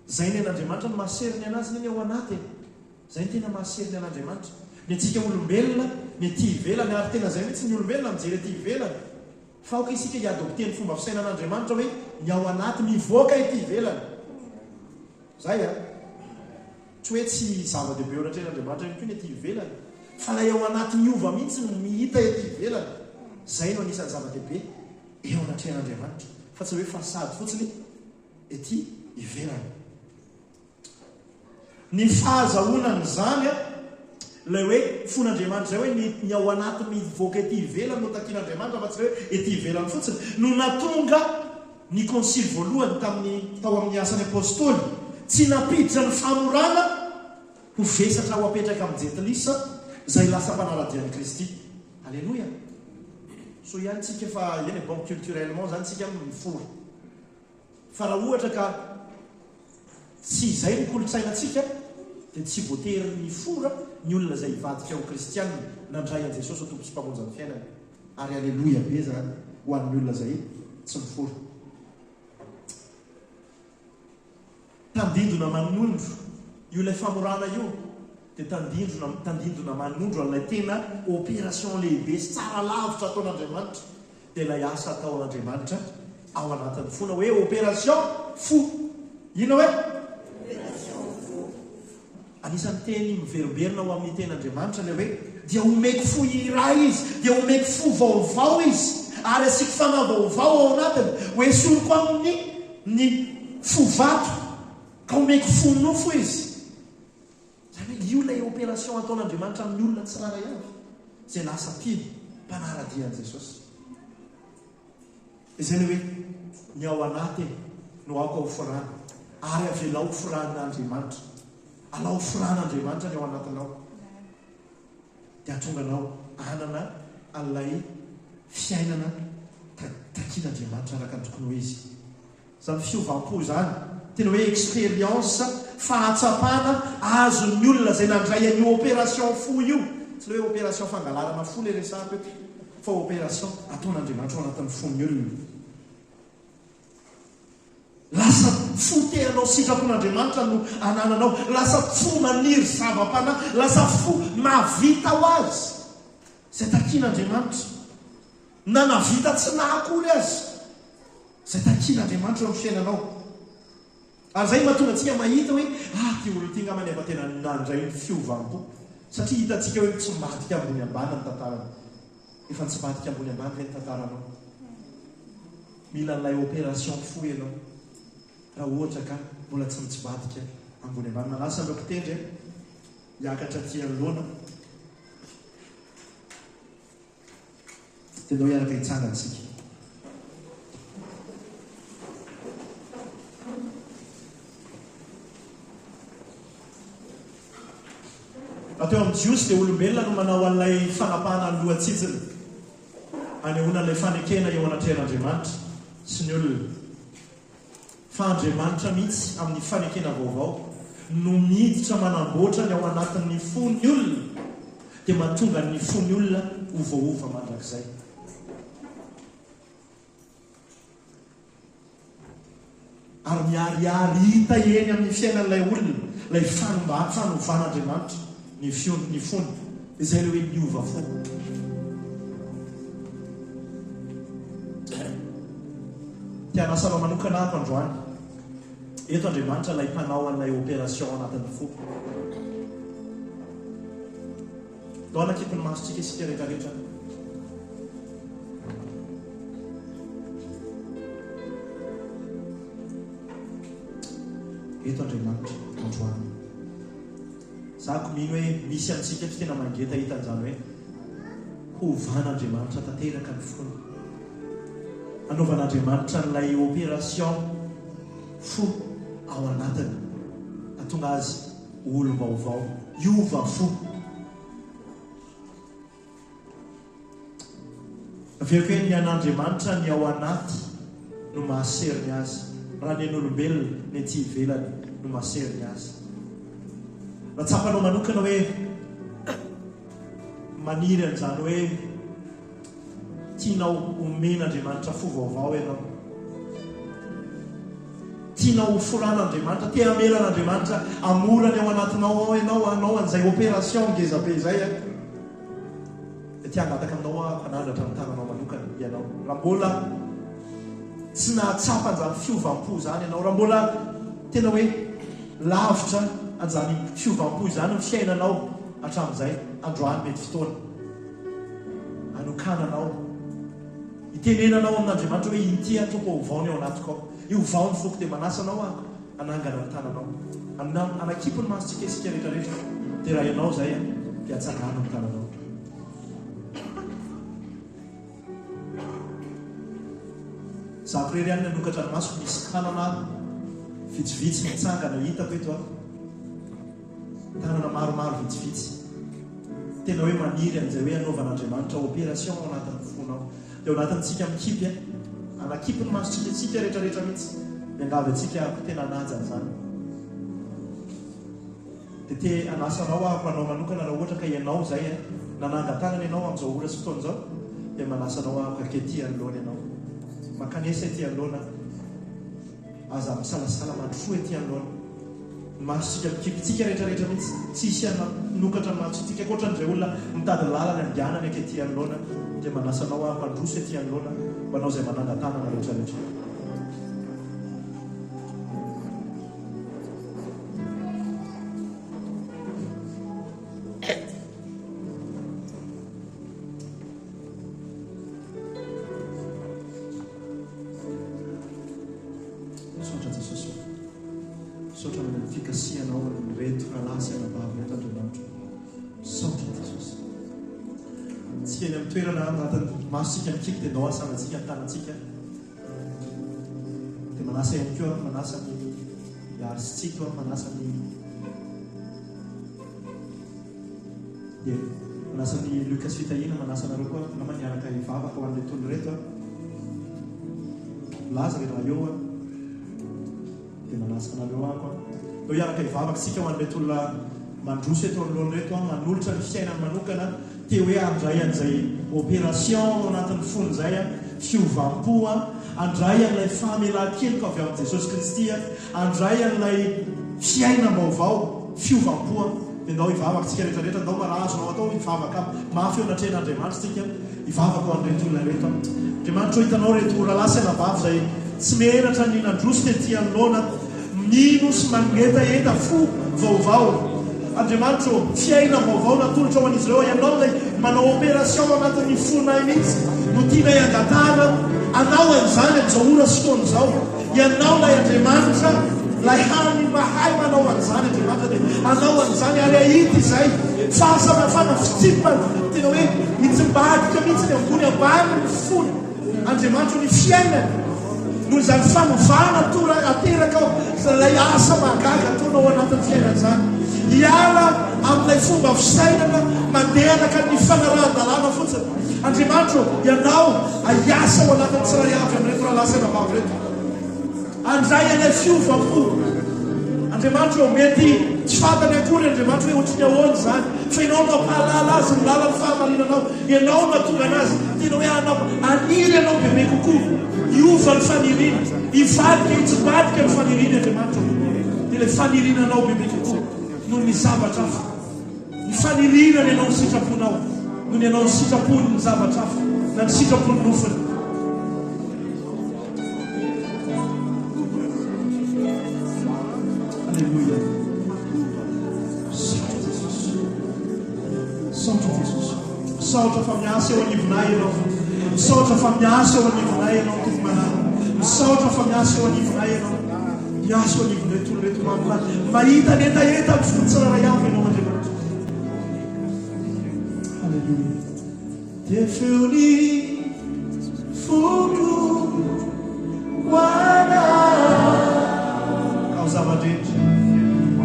Speaker 3: Izay ny an'Andriamanitra no mahasery ny an'azy ny ao anaty e. Izay no tena mahasery ny an'Andriamanitra. Ny antsika olombelona, ny aty ivelany, ary tena izay mihitsy ny olombelona mijery aty ivelany. Fa aoka isika hi-adopter ny fomba fisainan'Andriamanitra hoe ny ao anaty mivoaka ety ivelany. Izay an. Tsy hoe tsy zava-dehibe eo anatrehan'Andriamanitra ihany koa ny aty ivelany. Fa ilay ao anaty miova mihitsy no hita ety ivelany. Izay no anisan'ny zava-dehibe eo anatrehan'Andriamanitra. Fa tsy hoe façade fotsiny. ety ivelany. Ny fahazahoana an'izany, ilay hoe fon'Andriamanitra izay hoe ny ny ao anaty mivoaka ety ivelany no takian'Andriamanitra fa tsy hoe ety ivelany fotsiny, no nahatonga ny konsily voalohany tamin'ny tao amin'ny Asan'ny Apostoly tsy nampiditra ny famorana ho vesatra ho apetraka amin'ny jentilisa izay lasa mpanara-dia an'i Kristy. Aleloia! Soa ihany tsika fa eny e, bon culturellement izany tsika mifora. Fa raha ohatra ka tsy izay ny kolontsainantsika dia tsy voatery nifora ny olona izay hivadika ho kristiana nandray an'i Jesosy ho Tompo sy Mpamonjy ny fiainany. Ary aleloia be izany ho an'ny olona izay tsy mifora. Tandindona manondro, io ilay famorana io dia tandindona tandindona manondro an'ilay tena opération lehibe sy tsara lavitra ataon'Andriamanitra. Dia ilay asa ataon'Andriamanitra ao anatin'ny fo na hoe opération fo. Inona hoe?
Speaker 4: Opération fo.
Speaker 3: Anisan'ny teny miverimberina ao amin'ny tenin'Andriamanitra ilay hoe dia omeko fo iray izy, dia omeko fo vaovao izy, ary asiako fanahy vaovao ao anatiny, ho esoriko aminy ny fo vato, ka omeko fo nofo izy. Izany hoe io ilay opération ataon'Andriamanitra amin'ny olona tsirairay avy izay lasa mpino, mpanara-dia an'i Jesosy. Izay ilay hoe ny ao anaty no aoka ho forana ary avelao ho foran'Andriamanitra. Alao ho foran'Andriamanitra ny ao anatinao. Dia hahatonga anao hanana an'ilay fiainana takian'Andriamanitra araka ny tokony ho izy. Izany fiovam-po izany, tena hoe expérience, fahatsapana azon'ny olona izay nandray an'io opération fo io, tsy ilay hoe opération fangalarana fo ilay resahako eto, fa opération ataon'Andriamanitra ao anatin'ny fon'ny olona. Lasa fo te hanao sitrapon'Andriamanitra no anananao, lasa fo maniry zava-panahy, lasa fo mahavita ho azy izay takian'Andriamanitra, na nahavita tsy naha akory aza. Izay takian'Andriamanitra eo amin'ny fiainanao. Ary izay no mahatonga antsika mahita hoe, ah, ity olona ity angamba efa tena nandray ny fiovam-po. Satria hitantsika hoe mitsimbadika ambony ambany ny tantarany. Efa nitsimbadika ambony ambany ve ny tantaranao? Mila an'ilay opération fo ianao, raha ohatra ka mbola tsy mitsimbadika. Ambony ambany manasa ireo mpitendry hiakatra aty anoloana. Dia ndao hiaraka hitsangana isika. Raha teo amin'ny Jiosy dia olombelona no manao an'ilay fanapahana ny loha tsitsiny, hanehoana an'ilay fanekena eo anatrehan'Andriamanitra sy ny olona. Fa Andriamanitra mihitsy amin'ny fanekena vaovao no miditra manamboatra ny ao anatin'ny fon'ny olona dia mahatonga ny fon'ny olona ho voaova mandrakizay. Ary miharihary hita eny amin'ny fiainan'ilay olona ilay fanovan'Andriamanitra ny ny fony. Izay ilay hoe niova fo. Te hanasa anao manokana aho androany. Eto Andriamanitra ilay mpanao an'ilay opération ao anatin'ny fo. Ndao hanakipy ny masontsika isika rehetra rehetra. Eto Andriamanitra androany. Za ko mino hoe misy amintsika eto tena mangetaheta an'izany hoe hovan'Andriamanitra tanteraka ny fony. Hanaovan'Andriamanitra an'ilay opération fo ao anatiny. Hahatonga azy ho olom-baovao. Hiova fo. Averiko hoe ny an'Andriamanitra ny ao anaty no mahaseriny azy, raha ny an'olombelona ny ety ivelany no mahaseriny azy. Raha tsapanao manokana hoe maniry an'izany hoe tianao homen'Andriamanitra fo vaovao ianao, tianao hoforan'Andriamanitra, te hamela an'Andriamanitra hamora ny ao anatinao ao ianao, hanao an'izay opération ngezabe izay an. Dia te hangataka aminao aho hanandratra ny tananao manokana ianao. Raha mbola tsy nahatsapa an'izany fiovam-po izany ianao, raha mbola tena hoe lavitra an'izany fiovam-po izany ny fiainanao hatramin'izay, androany mety fotoana hanokananao, hitenenanao amin'Andriamanitra hoe inty aho Tompo ovao ny ao anatiko ao, iovao ny foko, dia manasa anao aho hanangana ny tananao. Hanakipy ny masontsika isika rehetra rehetra. Dia raha ianao izay dia atsangano ny tananao. Zako irery ihany nanokatra ny masoko, misy tanana vitsivitsy mitsangana hitako eto an. Tanana maromaro vitsivitsy. Tena hoe maniry an'izay hoe hanaovan'Andriamanitra opération ao anatin'ny fonao. Dia ao anatintsika mikipy an. Hanakipy ny masontsika tsika rehetra rehetra mihitsy. Miangavy antsika aho tena hanaja an'izany. Dia te hanasa anao aho ho anao manokana raha ohatra ka ianao izay an, nanangan-tanana ianao amin'izao ora sy fotoana izao, dia manasa anao aho haka ety anoloana ianao. Mankanesa ety anoloana. Aza misalasala mandrosoa ety anoloana. Ny masontsika mikipy, tsika rehetra rehetra mihitsy, tsy hisy hanokatra ny masontsika ankoatra an'izay olona mitady lalana andehanany aky ety anoloana, dia manasa anao aho handroso ety anoloana ho anao izay manangan-tanana rehetra rehetra. Misaotra Jesosy ô. Misaotra noho ny fikasihanao an'ireto rahalahy sy anabavy ireto Andriamanitra. Misaotra Jesosy. Tsika eny amin'ny toerana anatin'ny masontsika mikiky dia ndao hasangantsika ny tanantsika. Dia manasa ihany koa manasa ny Hiary sy Tsito manasa ny Dia manasa an'i Luc sy Fitahiana, manasa anareo koa angamba niaraka hivavaka ho an'ireto olona ireto an. Milaza ry raha eo an. Dia manasa anareo aho koa. Ndao hiaraka hivavaka isika ho an'ireto olona mandroso eto anoloana ireto an, manolotra ny fiainany manokana, te hoe handray an'izay opération ao anatin'ny fony izay an, fiovam-po an, handray an'ilay famelan-keloka avy amin'i Jesosy Kristy an, handray an'ilay fiainam-baovao, fiovam-po an. Dia ndao hivavaka tsika rehetra rehetra, ndao mba raha azonao atao hivavaka mafy eo anatrehan'Andriamanitra tsika, hivavaka ho an'ireto olona ireto an. Andriamanitra ô hitanao ireto rahalahy sy anabavy izay tsy menatra ny nandroso tety anoloana, mino sy mangetaheta fo vaovao. Andriamanitra ô, fiainam-baovao natolotra ho an'izy ireo, Ianao ilay manao opération ao anatin'ny fonay mihitsy no tianay angatahana Anao an'izany amin'izao ora sy fotoana izao. Ianao ilay Andriamanitra. Ilay hany mahay manao an'izany Andriamanitra dia hanao an'izany ary hahita izay fahasamihafana fitsipany tena hoe mitsimbadika mihitsy ny ambony ambany ny fony Andriamanitra ny fiainany noho izany fanovana tora ateraka ao ilay asa mahagaga ataonao ao anatin'ny fiainana izany. Hiala amin'ilay fomba fisainana mandeha araka ny fanarahan-dalàna fotsiny. Andriamanitra ô, Ianao hiasa ao anatin'ny tsirairay avy amin'ireto rahalahy sy anabavy ireto. Handray ilay fiovam-po. Andriamanitra ô, mety tsy fantany akory Andriamanitra hoe ohatry ny ahoana izany, fa Ianao no hampahalala azy ny lalan'ny fahamarinanao. Ianao no mahatonga anazy tena hoe hanao, haniry Anao bebe kokoa. Hiova ny faniriany, hivadika, hitsimbadika ny faniriany Andriamanitra ô. Dia ilay faniriana Anao bebe kokoa noho ny zavatra hafa. Ny faniriana ny hanao ny sitraponao noho ny hanao ny sitrapony ny zavatra hafa na ny sitrapon'ny nofony. Aleloia. Misaotra Jesosy. Misaotra Jesosy. Misaotra fa miasa eo anivonay Ianao. Misaotra fa miasa eo anivonay Ianao Tompo malala. Misaotra fa miasa eo anivonay Ianao. Miasa eo anivon'ireto olona ireto mamy lahy. Mahita ny hetaheta amin'ny fon'ny tsirairay avy Ianao Andriamanitra. Aleloia. Dia feon'ny foko ho anao. Ka ho zava-drehetra.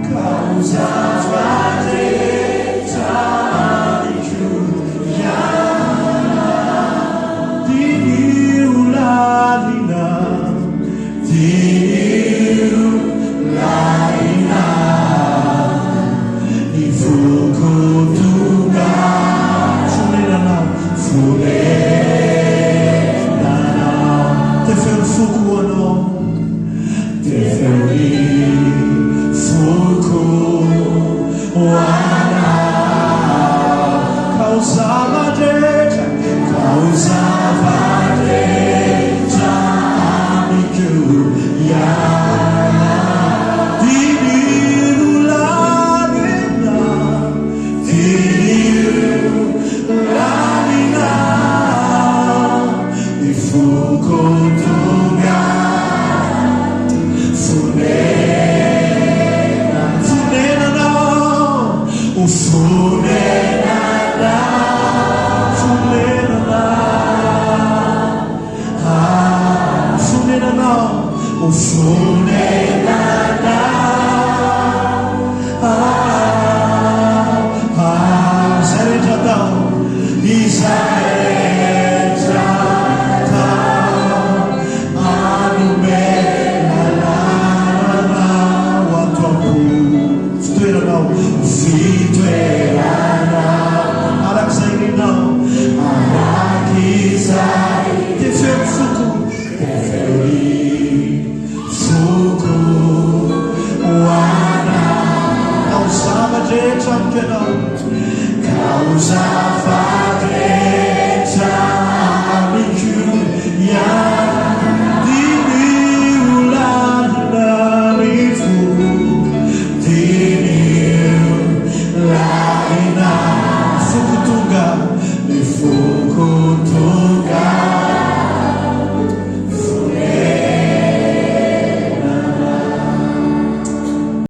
Speaker 3: Ka ho zava-drehetra amiko ianao. Diniho lalina, diniho lalina ny foko tonga fonenanao, fonenanao. Tefeo ny foko ho anao, tefeo ny foko ho anao. Ka ho zava-drehetra, ka ho zava-drehetra amiko ianao. Diniho lalina, diniho lalina ny foko tonga fonenana, fonenanao, ho fonenana, fonenana. Ah, fonenanao, ho fonenana. Ah, ah, izay rehetra atao, izay rehetra atao, hanome lalana ho ato am-po. Fitoeranao, fitoeranao, arak'izay irinao, arak'izay tefeo ny foko, tefeo ny foko ho anao. Ka ho zava-drehetra amiko ianao, ka ho zava.